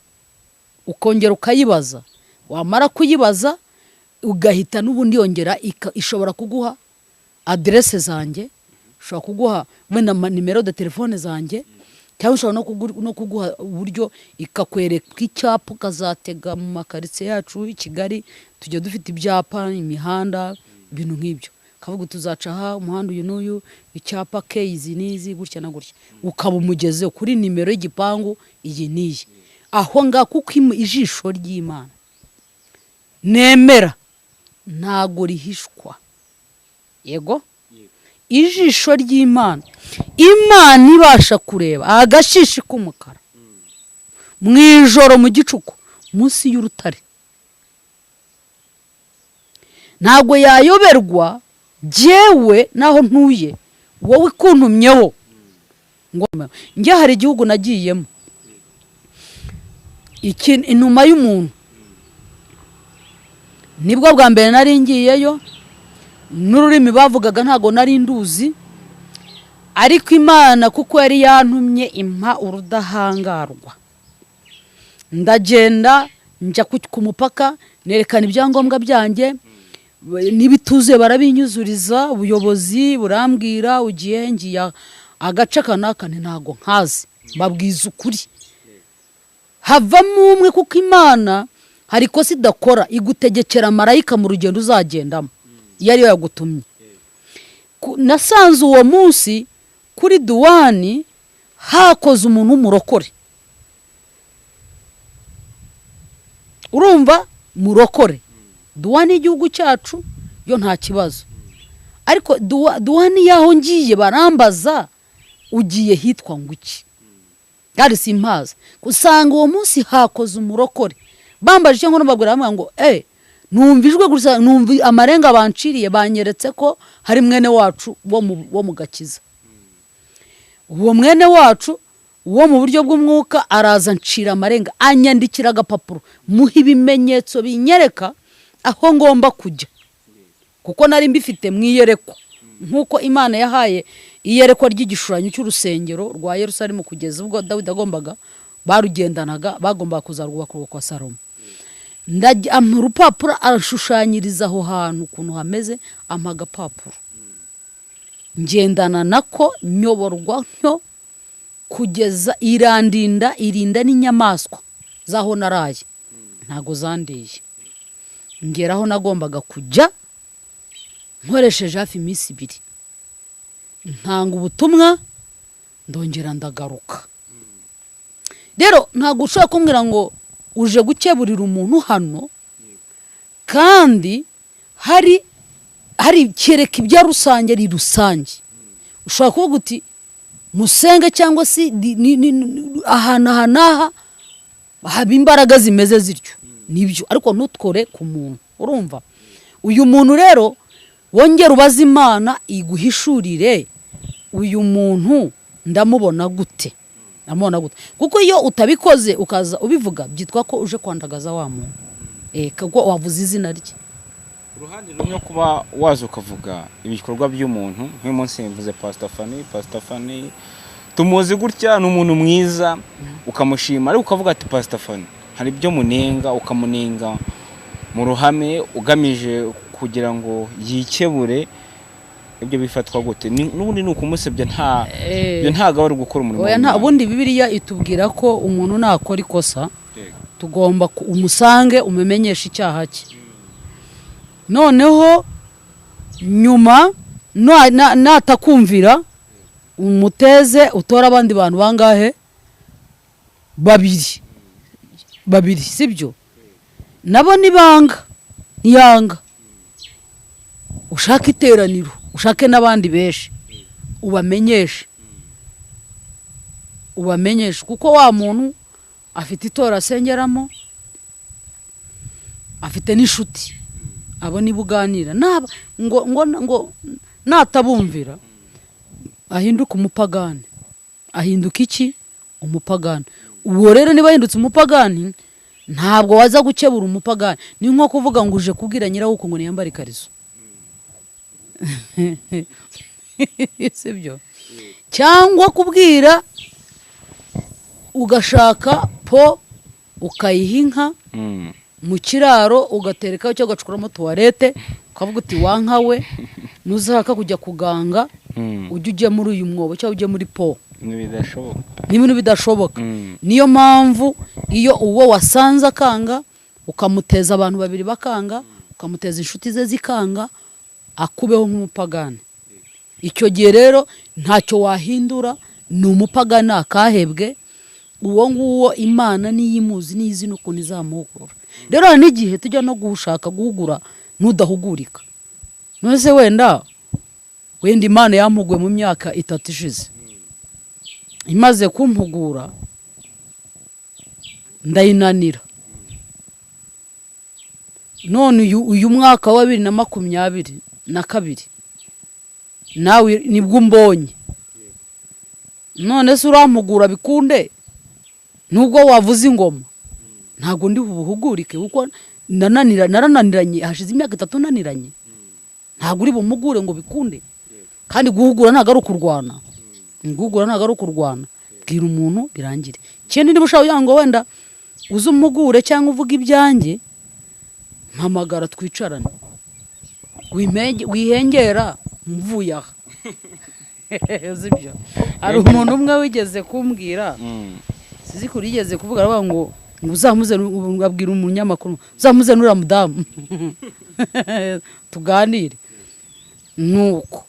ukongera ukayibaza, wamara kuyibaza ugahita n'ubundi yongera ishobora kuguha aderese zanjye, ishobora kuguha wenda nimero de telefone zanjye, cyangwa ishobora no kuguha uburyo ikakwereka icyapa ukazatega mu makaritsiye yacu i Kigali. Tujya dufite ibyapa, imihanda, ibintu nk'ibyo, kavuga tuzaca aha umuhanda uyu n'uyu, icyapa ke izi n'izi gutya na gutya, ukaba umugeze kuri nimero y'igipangu iyi n'iyi aho ngaho. Kuko ijisho ry'Imana nemera ntago rihishwa. Yego, ijisho ry'Imana, Imana ibasha kureba agashishi k'umukara mu ijoro mu gicuku munsi y'urutare, ntabwo yayoberwa jyewe naho ntuye, wowe ikuntumyeho ngo njye. Hari igihugu nagiyemo iki inuma y'umuntu, nibwo bwa mbere nari ngiyeyo, n'ururimi bavugaga ntabwo nari nduzi, ariko Imana kuko yari yantumye impa urudahangarwa, ndagenda njya ku mupaka, nerekana ibyangombwa byanjye. N'ibituzuye barabinyuzuriza, ubuyobozi burambwira ugiye ngiye agace aka n'aka, nti ntago nkazi, mbabwiza ukuri. Havamo umwe, kuko Imana hari ikosa idakora, igutegekera marayika mu rugendo uzagendamo iyo ariyo yagutumye. Nasanze uwo munsi kuri duwani hakoze umuntu w'umurokore, urumva, murokore. Duwani y'igihugu cyacu yo nta kibazo, ariko duwani y'aho ngiye barambaza ugiye hitwa ngo iki, kandi simpazi. Usanga uwo munsi hakoze umurokore, bambaje icyo nkora, mbabwira bamwe ngo numva ijwi gusa, numva amarenga banciriye, banyeretse ko hari mwene wacu wo mu gakiza. Uwo mwene wacu wo mu buryo bw'umwuka araza ncira amarenga, anyandikira agapapuro, muha ibimenyetso binyereka aho ngomba kujya, kuko nari mbifite mu iyerekwa, nk'uko Imana yahaye iyerekwa ry'igishushanyo cy'urusengero rwa Yerusalemu kugeza ubwo Dawidi agombaga, barugendanaga, bagombaga kuzarwubaka kwa Salomo. Ndajya, ampa urupapuro, arashushanyiriza aho hantu ukuntu hameze, ampa agapapuro, ngendana nako, nyoborwa ntyo kugeza irandinda, irinda n'inyamaswa z'aho naraye ntago zandiye, ngera aho nagombaga kujya nkoresheje hafi iminsi 2, ntanga ubutumwa, ndongera ndagaruka. Rero ntabwo ushobora kumbwira ngo uje gukeburira umuntu hano kandi hari kereka ibya rusange ari rusange. Ushobora kuvuga uti musenge cyangwa se ahantu aha n'aha haba imbaraga zimeze zityo, nibyo, ariko ntutkore ku muntu. Urumva uyu muntu rero, wongera ubaze Imana iguhishurire uyu muntu ndamubona gute, ndamubona gute, kuko iyo utabikoze ukaza ubivuga byitwa ko uje kwandagaza wa muntu, kuko wavuze izina rye. Uruhande rumwe, kuba waza ukavuga ibikorwa by'umuntu, nk'uyu munsi mvuze Pastor Fanny, Pastor Fanny tumuzi gutya, ni umuntu mwiza, ukamushima, ariko ukavuga ati Pastor Fanny hari ibyo munenga, ukamunenga mu ruhame ugamije kugira ngo yikebure, ibyo bifatwa gute? N'ubundi ni ukumusebya, nta ibyo ntabwo ari ugukora umurimo Oya, nta w'Imana. Ubundi Bibiliya itubwira ko umuntu nakora ikosa tugomba umusange umumenyeshe icyaha cye, noneho nyuma natakumvira umuteze utore abandi bantu bangahe? Babiri, babiri, sibyo? Nabo nibanga, niyanga, ushake iteraniro, ushake n'abandi benshi, ubamenyeshe, ubamenyeshe, kuko wa muntu afite itora asengeramo, afite n'inshuti, abo niba uganira naba ngo natabumvira ahinduka umupagani. Ahinduka iki? Umupagani. Uwo rero niba ahindutse umupagani, ntabwo waza gukebura umupagani. Ni nko kuvuga ngo uje kubwira nyirabukwe ngo niyambare ikariso, sibyo? Cyangwa kubwira ugashaka po ukayiha inka mu kiraro, ugaterekaho cyangwa ugacukuramo toilette, ukavuga uti wa nka we, nuzashaka kujya kuganga ujye ujya muri uyu mwobo cyangwa ujye muri po. Ibintu bidashoboka. Ni ibintu bidashoboka. Niyo mpamvu iyo uwo wasanze akanga, ukamuteza abantu babiri bakanga, ukamuteza inshuti ze zikanga, akubeho nk'umupagani. Icyo gihe rero ntacyo wahindura, ni umupagani akahebwe. Uwo nguwo Imana niyo imuzi, niyo izi n'ukuntu izamuhugura. Rero hari n'igihe tujya no gushaka guhugura ntudahugurika. None se wenda Imana yampuguye mu myaka 3 ishize, imaze kumpugura ndayinanira, none uyu mwaka wa 2022 nawe nibwo umbonye, none se urampugura bikunde? Nubwo wavuze ingoma ntabwo ndi buhugurike, kuko narananiranye, hashize imyaka 3 naniranye, ntabwo uri bumugure ngo bikunde. Kandi guhugura ntabwo ari ukurwana, guhugura ntabwo ari ukurwana, bwira umuntu birangire. Ikindi, niba ushaka kugira ngo wenda uze umugure cyangwa uvuge ibyanjye, mpamagara twicarane. Wihengera mvuye aha. Sibyo? Hari umuntu umwe wigeze kumbwira, sizi kuri yigeze kuvuga, aravuga ngo uzamuze, abwira umunyamakuru, uzamuze nuriya mudamu tuganire. Nuko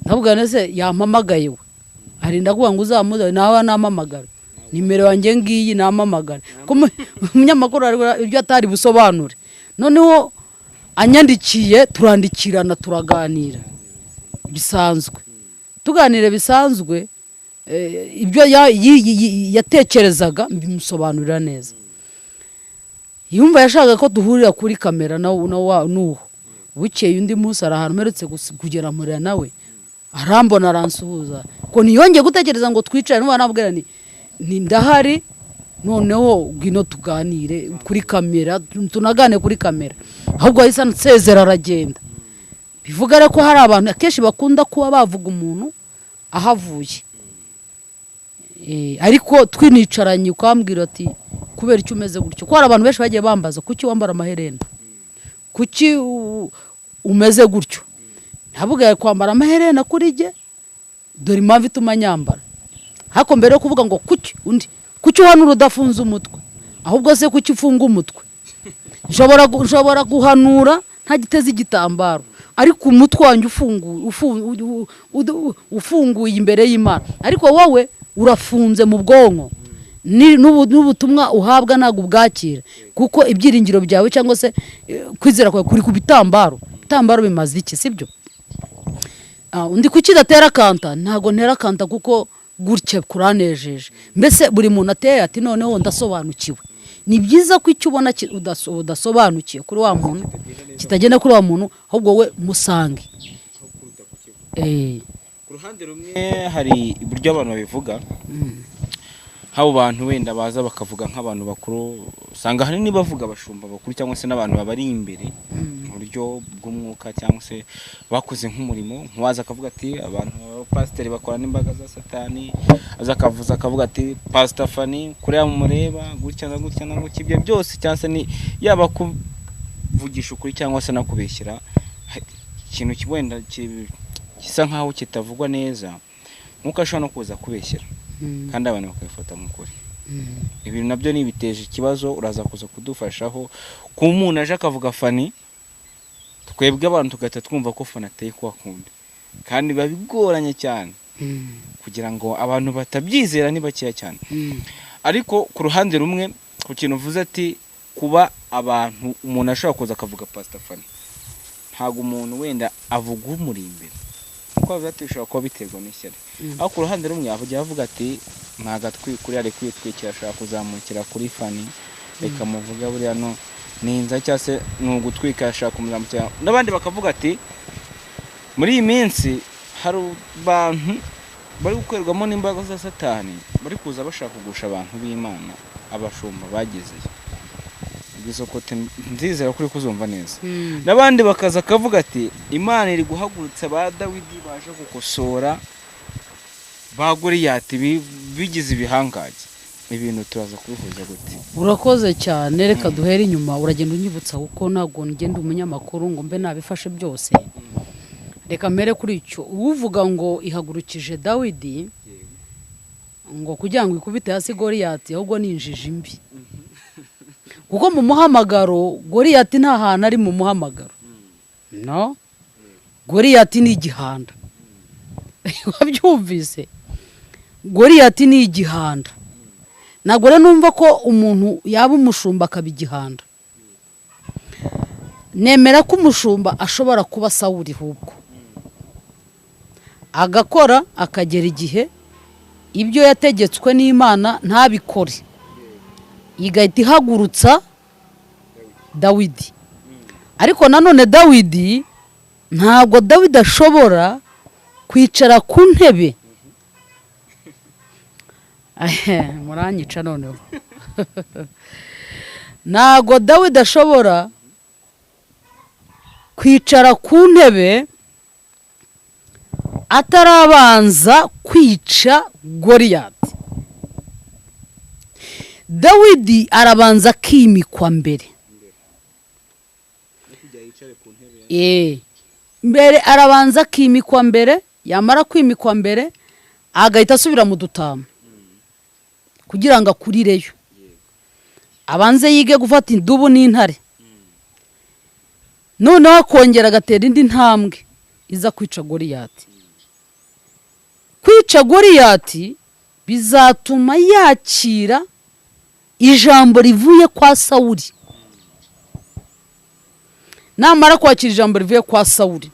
ndavuga nese yampamagaye, we arinda kuvuga ngo uzamuze, nawe nampamagara, nimero yanjye ngiyi, nampamagara. Ko umunyamakuru ibyo atari busobanure. Noneho anyandikiye, turandikirana, turaganira bisanzwe, tuganire bisanzwe, ibyo yatekerezaga mbimusobanurira neza. Yumva yashakaga ko duhurira kuri kamera n'uwo. Bukeye undi munsi hari ahantu mperutse kugera, mpurira nawe, arambona, aransuhuza, ko ntiyongeye gutekereza ngo twicare. Nuba nabwira ni ndahari, noneho ngwino tuganire kuri kamera, tunagane kuri kamera. Ahubwo yahise ansezera aragenda. Bivuga rero ko hari abantu akenshi bakunda kuba bavuga umuntu ahavuye. Ariko twinicaranye ukambwira ati kubera icyo umeze gutyo, ko hari abantu benshi bagiye bambaza kuki wambara amaherena, kuki umeze gutyo. Ntabwo kwambara amaherena kuri jye, dore impamvu ituma nyambara. Ariko mbere yo kuvuga ngo kuki undi, kuki uhanura udafunze umutwe, ahubwo se kuki ufunga umutwe? Nshobora guhanura ntagiteze igitambaro, ariko umutwe wanjye ufunguye imbere y'Imana. Ariko wowe urafunze mu bwonko. N'ubutumwa uhabwa ntabwo ubwakira, kuko ibyiringiro byawe cyangwa se kwizera kwawe kuri ku bitambaro. Ibitambaro bimaze iki? Sibyo? Undi kuki udatera kanta? Ntabwo ntera kanta kuko gutya kuranejeje. Mbese buri muntu ateye ati noneho ndasobanukiwe. Ni byiza ko icyo ubona udasobanukiwe kuri wa muntu, kitagenda kuri wa muntu, ahubwo we musange. Ku ruhande rumwe hari uburyo abantu babivuga, nk'abo bantu wenda baza bakavuga nk'abantu bakuru, usanga ahanini bavuga abashumba bakuru cyangwa se n'abantu babari imbere mu buryo bw'umwuka, cyangwa se bakoze nk'umurimo. Nk'uwaza akavuga ati abantu b'abapasiteri bakora n'imbaga za Satani, aza akavuza akavuga ati Pastor Fanny kuriya mumureba gutya na gutya na gutya, ibyo byose, cyangwa se ni yaba kuvugisha ukuri cyangwa se no kubeshyira, ikintu wenda gisa nkaho kitavugwa neza, nk'uko ashobora no kuza kubeshyera kandi abantu bakabifata nk'ukuri. Ibintu nabyo ni ibiteje ikibazo. Uraza kuza kudufashaho ku muntu aje akavuga Fanny, twebwe abantu tugahita twumva ko Fanny ateye kwa kundi, kandi biba bigoranye cyane kugira ngo abantu batabyizera, ni bakeya cyane. Ariko ku ruhande rumwe, ku kintu uvuze ati kuba abantu umuntu ashobora kuza akavuga Pastor Fanny, ntabwo umuntu wenda avuga umuri imbere, kuko bavuga ati bishobora kuba biterwa n'ishyari. Aho ku ruhande rumwe avuga avuga ati ntabwo atwikuri, ari kwitwikira, ashobora kuzamukira kuri Fanny, reka muvuga buriya no ni inza cyangwa se ni ugutwika, ashaka kumuzamukira. N'abandi bakavuga ati muri iyi minsi hari abantu bari gukorerwamo n'imbaraga za Satani, bari kuza bashaka kugusha abantu b'Imana, abashumba bagezeyo. Izo kote nzizera ko uri kuzumva neza. N'abandi bakaza akavuga ati Imana iri guhagurutsa ba Dawidi baje gukosora ba Goliyati bigize ibihangange. Ibintu turaza kubihuza gute? Urakoze cyane. Reka duhere inyuma, uragenda unyibutsa, kuko ntabwo ngenda umunyamakuru ngo mbe nabifashe byose. Reka mbere kuri icyo uvuga ngo ihagurukije Dawidi ngo kugira ngo ikubite hasi Goliyati, ahubwo ni injiji mbi, kuko mu muhamagaro Goliyati nta hantu ari mu muhamagaro. No Goliyati ni igihanda, wabyumvise? Goliyati ni igihanda. Ntabwo rero numva ko umuntu yaba umushumba akaba igihanda. Nemera ko umushumba ashobora kuba Sawuri, ahubwo agakora akagera igihe ibyo yategetswe n'Imana ntabikore, igahita ihagurutsa Dawidi. Ariko nanone Dawidi, ntabwo Dawidi ashobora kwicara ku ntebe. Muranyica noneho. Ntabwo Dawidi ashobora kwicara ku ntebe atarabanza kwica Goriyati. Dawidi arabanza akimikwa mbere. Mbere arabanza akimikwa mbere, yamara kwimikwa mbere agahita asubira mu dutama kugira ngo akurireyo, abanze yige gufata indubu n'intare, noneho akongera agatera indi ntambwe iza kwica Goliyati. Kwica Goliyati bizatuma yakira ijambo rivuye kwa Sawuli. Namara kwakira ijambo rivuye kwa Sawuli,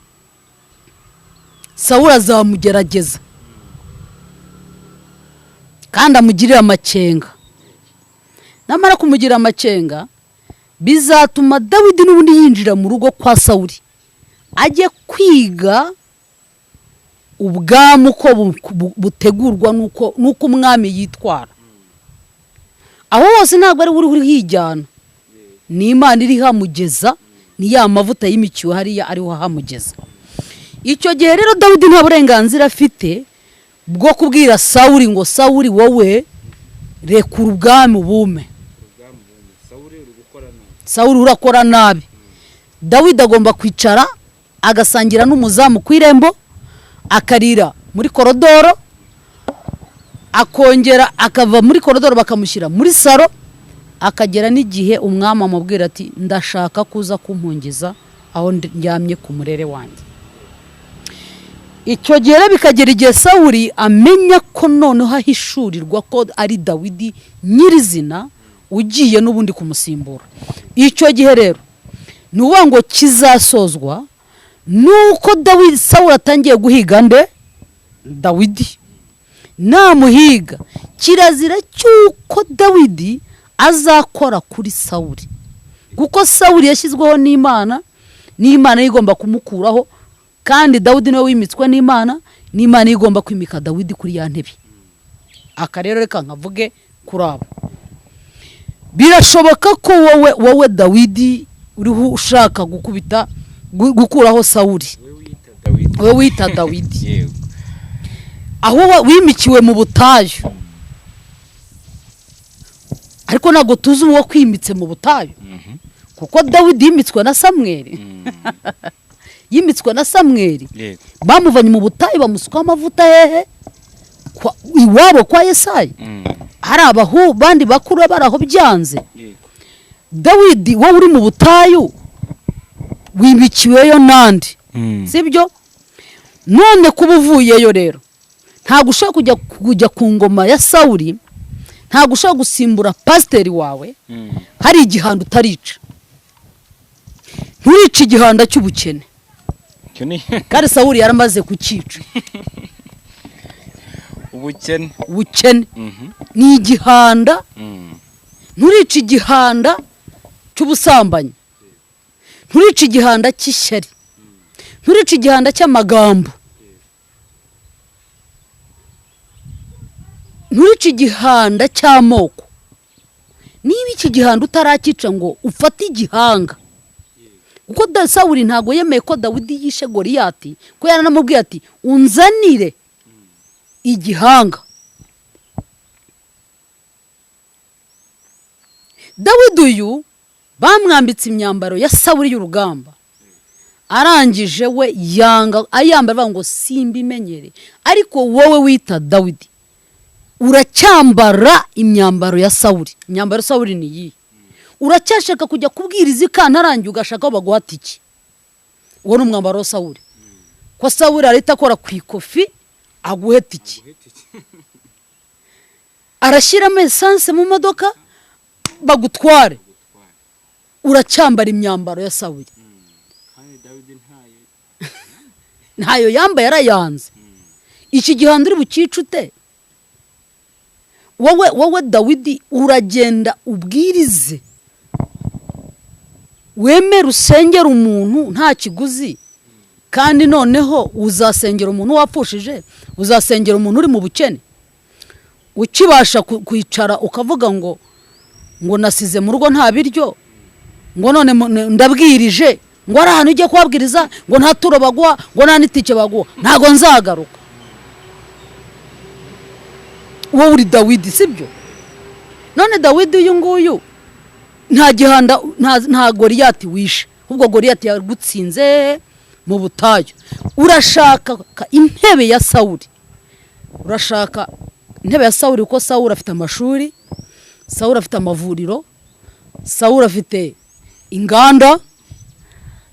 Sawuli azamugerageza kandi amugirire amakenga. Namara kumugirira amakenga, bizatuma Dawidi n'ubundi yinjira mu rugo kwa Sawuli, ajye kwiga ubwami uko butegurwa n'uko umwami yitwara. Aho hose ntabwo ari uri hijyana, ni Imana iri hamugeza, ni ya mavuta y'imikiwe hariya ariho hamugeza. Icyo gihe rero Dawidi nta burenganzira afite bwo kubwira Sawuli ngo Sawuli wowe rekura ubwami ubume, Sawuli urakora nabi. Dawidi agomba kwicara agasangira n'umuzamu ku irembo, akarira muri korodoro, akongera akava muri korodoro bakamushyira muri saro, akagera n'igihe umwami amubwira ati ndashaka kuza kumpungiza aho ndyamye ku murere wanjye. Icyo gihe rero bikagera igihe Sawuli amenya ko noneho ahishurirwa ko ari Dawidi nyirizina ugiye n'ubundi kumusimbura. Icyo gihe rero ni ukuvuga ngo kizasozwa nuko Dawidi Sawuli atangiye guhiga nde? Dawidi. Namuhiga kirazira cy'uko Dawidi azakora kuri Sawuli, kuko Sawuli yashyizweho n'Imana, n'Imana igomba kumukuraho, kandi Dawidi niwe wimitswe n'Imana, n'Imana igomba kwimika Dawidi kuri ya ntebe. Aka rero reka nkavuge kuri abo. Birashoboka ko wowe Dawidi uriho ushaka gukubita gukuraho Sawuli, wowe wita Dawidi, aho wimikiwe mu butayu, ariko ntabwo tuzi uwo kwimitse mu butayu, kuko Dawidi yimitswe na Samweli. Yimitswe na Samweli, bamuvanye mu butayu bamusukaho amavuta hehe? Iwabo kwa Yesayi. Hari abahu bandi bakuru baraho byanze. Dawidi wowe uri mu butayu wimikiweyo nandi, sibyo? None kuba uvuyeyo rero ntabwo ushobora kujya ku ngoma ya Sawuli, ntabwo ushobora gusimbura pasiteri wawe. Hari igihanda utarica, nturice igihanda cy'ubukene, kandi Sawuli yaramaze kucyica. Ubukene ni igihanda. Nturice igihanda cy'ubusambanyi, nturice igihanda cy'ishyari, nturice igihanda cy'amagambo, nturice igihanda cy'amoko. Niba iki gihanda utarakica ngo ufate igihanga, kuko Sawuli ntabwo yemeye ko Dawidi yishe Goliyati, ko yaranamubwiye ati unzanire igihanga. Dawidi uyu bamwambitse imyambaro ya Sawuli y'urugamba, arangije we yanga ayambara avuga ngo simbimenyere. Ariko wowe wita Dawidi uracyambara imyambaro ya Sawuli. Imyambaro ya Sawuli ni iyi. Uracyashaka kujya kubwiriza ikantarangiye ugashaka aho baguha tike. Uwo ni umwambaro wa Sawuli. Ko Sawuli arahita akora ku ikofi aguhe tike, arashyiramo esanse mu modoka bagutware. Uracyambara imyambaro ya Sawuli. Ntayo yambaye, yarayanze. Iki gihanda uri bukice ute? Wowe Dawidi uragenda ubwirize, wemere usengera umuntu nta kiguzi, kandi noneho uzasengera umuntu wapfushije, uzasengera umuntu uri mu bukene, ukibasha kwicara ukavuga ngo nasize mu rugo nta biryo, ngo none ndabwirije, ngo ari ahantu ujye kubabwiriza, ngo nta turo baguha, ngo nta n'itike baguha, ntago nzagaruka. Wowe uri Dawidi, sibyo? None Dawidi uyu nguyu nta gihanda, nta Goliyati wishe, ubwo Goliyati yagutsinze Mu butayu. Urashaka intebe ya Sawuri, urashaka intebe ya Sawuri, kuko Sawuri afite amashuri, Sawuri afite amavuriro, Sawuri afite inganda,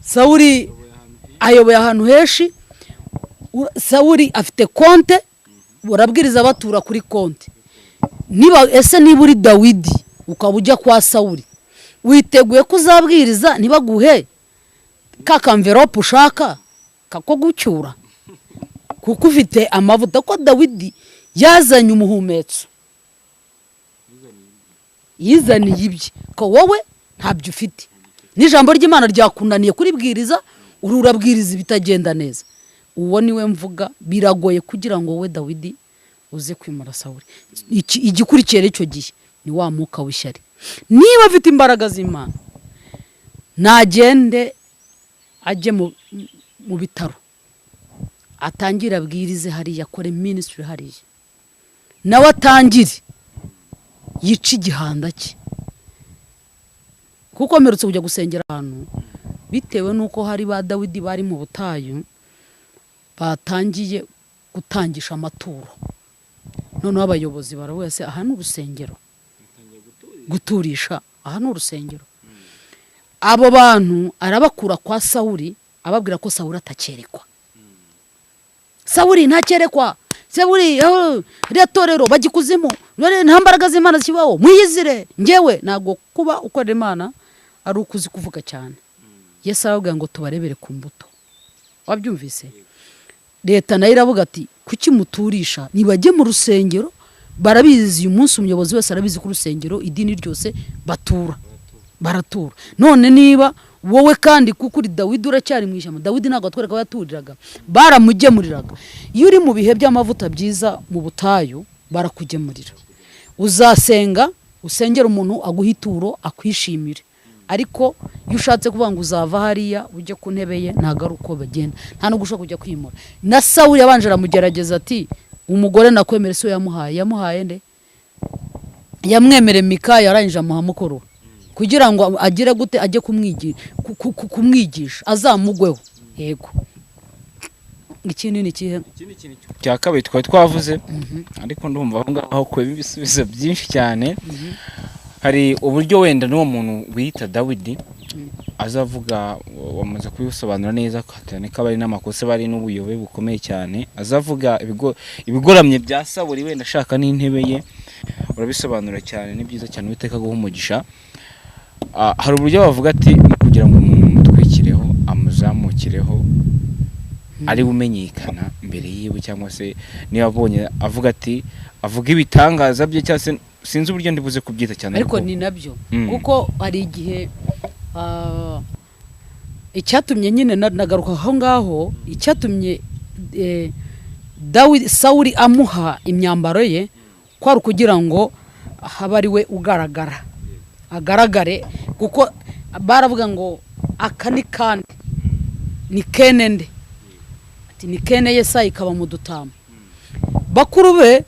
Sawuri ayoboye ahantu henshi, Sawuri afite konte, urabwiriza batura kuri konte. Niba ese, niba uri Dawidi ukaba ujya kwa Sawuri, witeguye ko uzabwiriza ntibaguhe ka kamverope ushaka ko gucyura, kuko ufite amavuta? Ko Dawidi yazanye umuhumetso, yizaniye ibye, ko wowe ntabyo ufite, n'ijambo ry'Imana ryakunaniye kuribwiriza, uru urabwiriza ibitagenda neza. Uwo niwe mvuga. Biragoye kugira ngo wowe Dawidi uze kwimura Sawuri. Igikurikiye rero icyo gihe ni wa mwuka w'ishyari. Niba afite imbaraga z'Imana, nagende ajye mu bitaro, atangire abwirize hariya, akore ministry hariya, nawe atangire yice igihanda cye. Kuko mperutse kujya gusengera ahantu, bitewe n'uko hari ba Dawidi bari mu butayu batangiye gutangisha amaturo. Noneho abayobozi baravuga: "Se aha ni urusengero guturisha? Aha ni urusengero?" Abo bantu arabakura kwa Sawuri, ababwira ko Sawuri atakerekwa, Sawuri ntakerekwa, Sawuri, oh, ririya torero bajya ikuzimu, nta mbaraga z'Imana zikibaho, mwiyizire. Ngewe ntabwo kuba ukorera Imana ari uko uzi kuvuga cyane. Yesu arababwira ngo tubarebere ku mbuto. Wabyumvise? Leta nayo iravuga ati: "Kuki muturisha? Nibajye mu rusengero." Barabizi, uyu munsi umuyobozi wese arabizi ko urusengero, idini ryose batura, baratura. None niba wowe kandi, kuko uri Dawidi, uracyari mu ishyamba. Dawidi ntabwo atwereka aho yaturiraga, baramugemuriraga. Iyo uri mu bihe by'amavuta byiza mu butayu, barakugemurira. Uzasenga, usengera umuntu, aguha ituro, akwishimire. Ariko iyo ushatse kuvuga ngo uzava hariya ujye ku ntebe ye, ntabwo ari uko bagenda, nta nubwo ushobora kujya kwimura. Na Sawuli yabanje aramugerageza, ati: "Umugore nakwemere." Si we yamuhaye? Yamuhaye nde? Yamwemereye Mikaya, yarangije amuha mukuru we kugira ngo agire gute? Ajye kumwigisha, azamugweho. Yego, ikindi ni ikihe? Ikindi kintu cya kabiri twari twavuze, ariko ndumva aho ngaho hakubiyemo ibisubizo byinshi cyane. Hari uburyo wenda n'uwo muntu wiyita Dawidi azavuga, wamaze kubisobanura neza cyane ko aba ari n'amakosa, bari n'ubuyobe bukomeye cyane. Azavuga ibigoramye bya Sawuli, wenda ashaka n'intebe ye. Urabisobanura cyane, ni byiza cyane, Uwiteka aguhe umugisha. Hari uburyo bavuga ati kugira ngo umuntu mutwikireho, amuzamukireho, ari umenyekana mbere yiwe, cyangwa se niba abonye avuga ati avuga ibitangaza bye, cyangwa se sinzi uburyo ndibuze kubyita cyane. Ariko ni nabyo, kuko hari igihe icyatumye nyine nagaruka aho ngaho, icyatumye Dawidi, Sawuli amuha imyambaro ye, kwari ukugira ngo habe ari we ugaragara, agaragare, kuko baravuga ngo aka ni kandi ni kene nde? Ati ni kene Yesayi, ikaba mu dutama. Bakuru be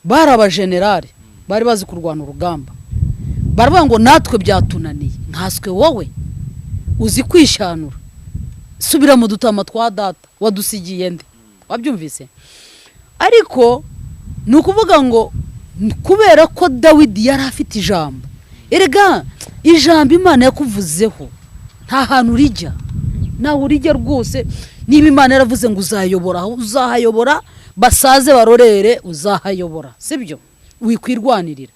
bari abajenerali, bari bazi kurwana urugamba. Baravuga ngo natwe byatunaniye, nkaswe wowe uzi kwishanura, subira mu dutama twa data, wadusigiye nde? Wabyumvise? Ariko ni ukuvuga ngo kubera ko Dawidi yari afite ijambo. Erega ijambo Imana yakuvuzeho nta hantu rijya, ntawe urijya rwose. Niba Imana yaravuze ngo uzayobora, aho uzahayobora, basaze barorere, uzahayobora, sibyo? Wikwirwanirira.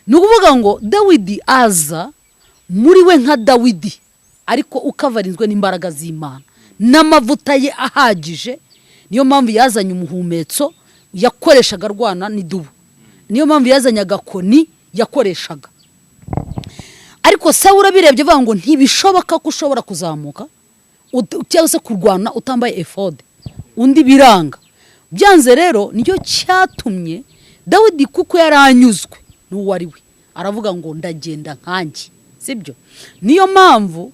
Ni ukuvuga ngo Dawidi aza muri we nka Dawidi, ariko ukavarinzwe n'imbaraga z'Imana n'amavuta ye ahagije. Niyo mpamvu yazanye umuhumetso yakoreshaga arwana n'idubu, niyo mpamvu yazanye agakoni yakoreshaga. Ariko Sawuli abirebye avuga ngo ntibishoboka ko ushobora kuzamuka cyangwa se kurwana utambaye efode, undi biranga byanze. Rero nicyo cyatumye Dawidi, kuko yari anyuzwe n'uwo ari we, aravuga ngo ndagenda nkanjye, sibyo? Niyo mpamvu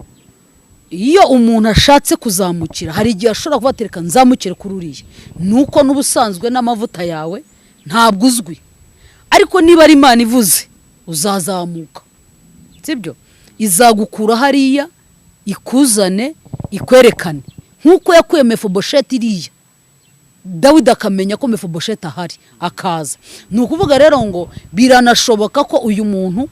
iyo umuntu ashatse kuzamukira, hari igihe ashobora kuba reka nzamukire kuri uriya, ni uko n'ubusanzwe n'amavuta yawe ntabwo uzwi. Ariko niba ari Imana ivuze, uzazamuka, sibyo? Izagukura hariya ikuzane, ikwerekane. Nk'uko Yesu yazamuye Dawidi. Nk'uko yakuye Mefibosheti iriya, Dawidi akamenya ko Mefibosheti ahari akaza. Ni ukuvuga rero ngo biranashoboka ko uyu muntu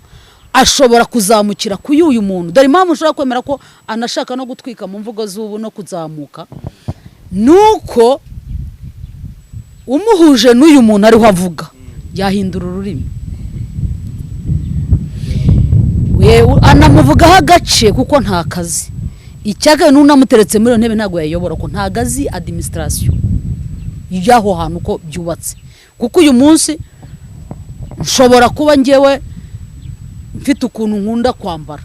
ashobora kuzamukira kuri uyu muntu. Dore impamvu ushobora kwemera ko anashaka no gutwika mu mvugo z'ubu no kuzamuka, ni uko umuhuje n'uyu muntu ariho avuga yahindura ururimi. Anamuvugaho agace kuko nta kazi. Icyaka n'unamuteretse muri iyo ntebe ntabwo yayobora, ko ntago azi administration y'aho hantu uko byubatse. Kuko uyu munsi nshobora kuba ngewe mfite ukuntu nkunda kwambara,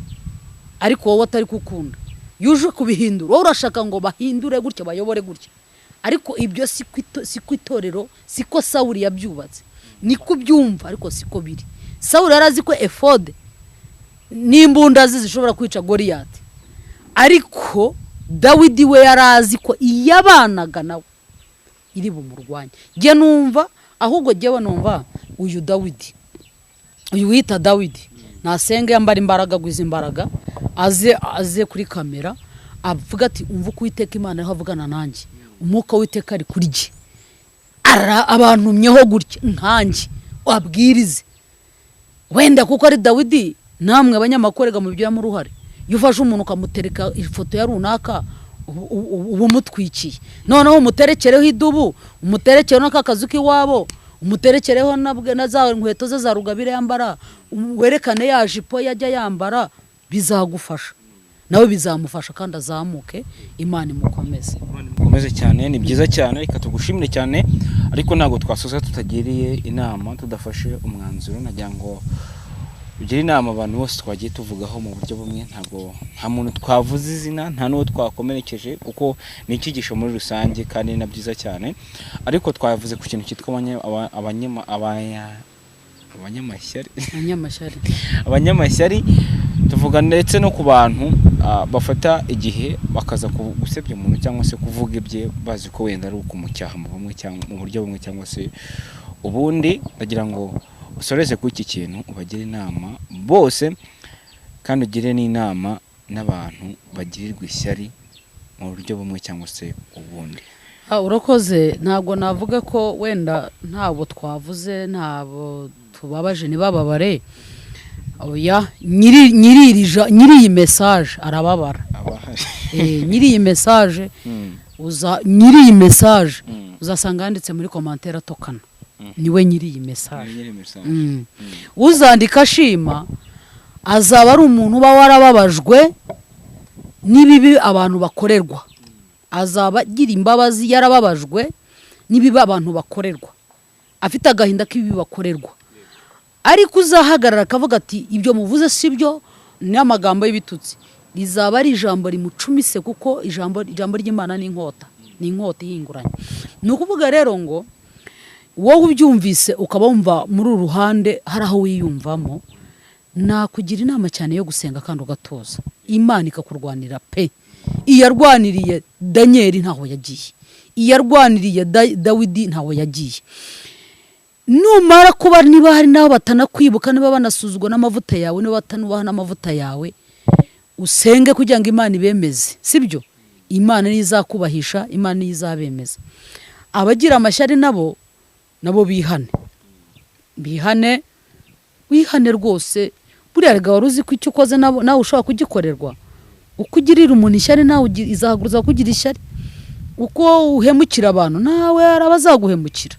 ariko wowe atari kukunda. Yuje kubihindura, wowe urashaka ngo bahindure gutya, bayobore gutya, ariko ibyo si ku itorero, siko Sawuli yabyubatse, niko ubyumva, ariko siko biri. Sawuli yari azi ko efode n'imbunda ze zishobora kwica Goriyati, ariko Dawidi we yari azi ko iyabanaga nawe iri bumurwanye. Njye numva ahubwo, jyewe numva uyu Dawidi, uyu wita Dawidi, nasenge, yambara imbaraga, agwiza imbaraga, aze kuri kamera avuga ati: "Umva uko Uwiteka Imana ariho avugana nanjye, umwuka w'Uwiteka ari kuri jye, abantumyeho gutya nkanjye." Abwirize wenda kuko ari Dawidi. Namwe abanyamakuru rega mubigiramo uruhare. Iyo ufashe umuntu ukamutereka ifoto ya runaka, uba umutwikiye. Noneho umuterekereho idubu, umuterekereho n'aka kazu k'iwabo, umuterekereho na za nkweto ze za rugabire yambara, werekane ya jipo yajya yambara, bizagufasha, nawe bizamufasha, kandi azamuke, Imana imukomeze. Mukomeze cyane, ni byiza cyane. Reka tugushimire cyane, ariko ntabwo twasoza tutagiriye inama, tudafashe umwanzuro. Nagira ngo ugire inama abantu bose twagiye tuvugaho mu buryo bumwe. Ntabwo nta muntu twavuze izina, nta n'uwo twakomerekeje, kuko ni icyigisho muri rusange kandi ni na byiza cyane. Ariko twavuze ku kintu cyitwa abanyamashyari. Abanyamashyari. Abanyamashyari, tuvuga ndetse no ku bantu bafata igihe bakaza gusebya umuntu cyangwa se kuvuga ibye, bazi ko wenda ari ukumucyaha mu bumwe cyangwa mu buryo bumwe cyangwa se ubundi. Ndagira ngo usoreze kuri iki kintu, ubagire inama bose, kandi ugire n'inama n'abantu bagirirwa ishyari mu buryo bumwe cyangwa se ubundi. Urakoze. Ntabwo navuga ko wenda ntabwo twavuze, ntabwo tubabaje, ntibababare. Oya, nyiri iyi message arababara. Abahari. Nyiri iyi message, uza nyiri iyi message uzasanga yanditse muri commentaire atokana. Niwe nyiri iyi message. Nyiri message. Uzandika ashima azaba ari umuntu uba warababajwe n'ibibi abantu bakorerwa, azaba agira imbabazi, yarababajwe n'ibibi abantu bakorerwa, afite agahinda k'ibibi bakorerwa. Ariko uzahagarara akavuga ati: "Ibyo muvuze si byo," n'amagambo y'ibitutsi, rizaba ari ijambo rimucumise, kuko ijambo ry'Imana ni inkota, ni inkota ihinguranye. Ni ukuvuga rero ngo wowe ubyumvise ukaba wumva muri uru ruhande hari aho wiyumvamo, nakugira inama cyane yo gusenga kandi ugatuza, Imana ikakurwanira pe. Iyarwaniriye Daniyeli ntaho yagiye, iyarwaniriye Dawidi ntaho yagiye. Numara kuba, niba hari n'abo batanakwibuka, niba banasuzugwa n'amavuta yawe, niba batanubaha n'amavuta yawe, usenge kugira ngo Imana ibemeze. Sibyo? Imana niyo izakubahisha, Imana niyo izabemeza. Abagira amashyari nabo bihane, bihane, wihane rwose. Buriya rega wari uzi ko icyo ukoze nawe ushobora kugikorerwa? Uko ugirira umuntu ishyari, nawe izahaguruza kugira ishyari. Uko uhemukira abantu, nawe hari abazaguhemukira.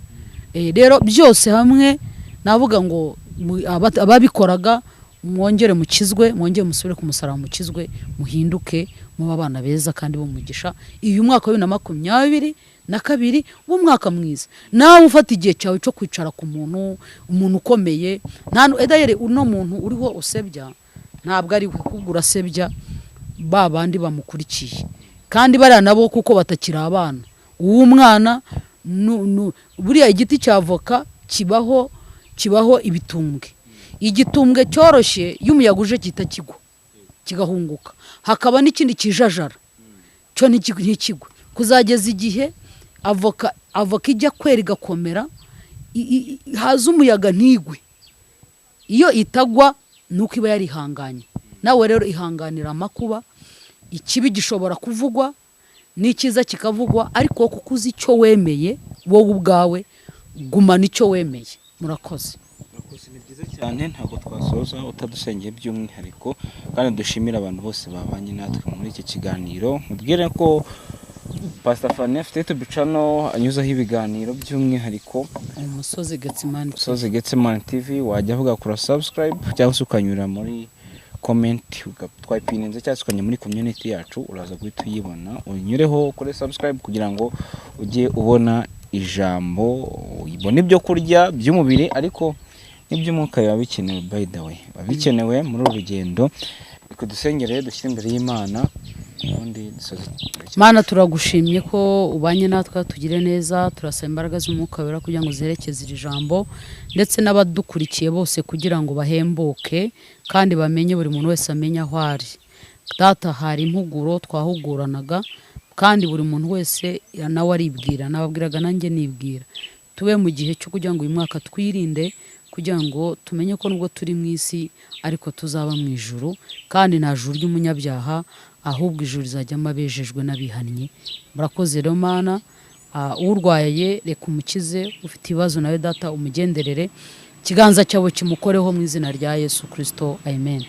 Rero byose hamwe navuga ngo ababikoraga mwongere mukizwe, mwongere musubire ku musaraba, mukizwe, muhinduke, mube abana beza kandi b'umugisha. Uyu mwaka wa 2022 w'umwaka mwiza. Nawe ufata igihe cyawe cyo kwicara ku muntu, umuntu ukomeye, nta edayeri uno muntu uriho usebya ntabwo ari we, ahubwo urasebya ba bandi bamukurikiye, kandi bariya nabo kuko batakiri abana. Uwo mwana buriya igiti cya avoka kibaho ibitumbwe. Igitumbwe cyoroshye iyo umuyaga uje gihita kigwa kigahunguka, hakaba n'ikindi kijajara cyo ntikigwe kuzageza igihe avoka ijya kwera igakomera, haza umuyaga ntigwe. Iyo itagwa ni uko iba yarihanganye. Nawe rero ihanganira amakuba, ikibi gishobora kuvugwa. N'icyiza kikavugwa, ariko kuko uzi icyo wemeye wowe ubwawe, gumana icyo wemeye. Murakoze. Murakoze, ni byiza cyane. Ntabwo twasoza utadusengeye by'umwihariko, kandi dushimire abantu bose babanye natwe muri iki kiganiro. Mubwire ko Pastor Fanny afite YouTube channel anyuzaho ibiganiro by'umwihariko. Umusozi Getsimani. Umusozi Getsemani TV. Wajya avuga kura subscribe cyangwa se ukanyura muri comment twayipininze, cyangwa se ukajya muri community yacu, uraza guhita uyibona, unyureho kuri subscribe kugira ngo ujye ubona ijambo, ubone ibyo kurya by'umubiri, ariko n'iby'umwuka biba bikenewe. By the way, biba bikenewe muri uru rugendo. Reka dusengere, dushyire imbere y'Imana, ubundi dusoze. Mana, turagushimye ko ubanye natwe, tugire neza. Turasaba imbaraga z'Umwuka Wera kugira ngo zerekeze iri jambo ndetse n'abadukurikiye bose, kugira ngo bahembuke kandi bamenye, buri muntu wese amenye aho ari. Data, hari impuguro twahuguranaga, kandi buri muntu wese nawe aribwira, nababwiraga nanjye nibwira. Tube mu gihe cyo kugira ngo uyu mwaka twirinde, kugira ngo tumenye ko nubwo turi mu isi ariko tuzaba mu ijuru, kandi nta juru ry'umunyabyaha, ahubwo ijuru rizajyamo abejejwe n'abihannye. Murakoze rero Mana. Urwaye reka umukize, ufite ibibazo nawe Data umugenderere, ikiganza cyawe kimukoreho mu izina rya Yesu Kirisito, amen.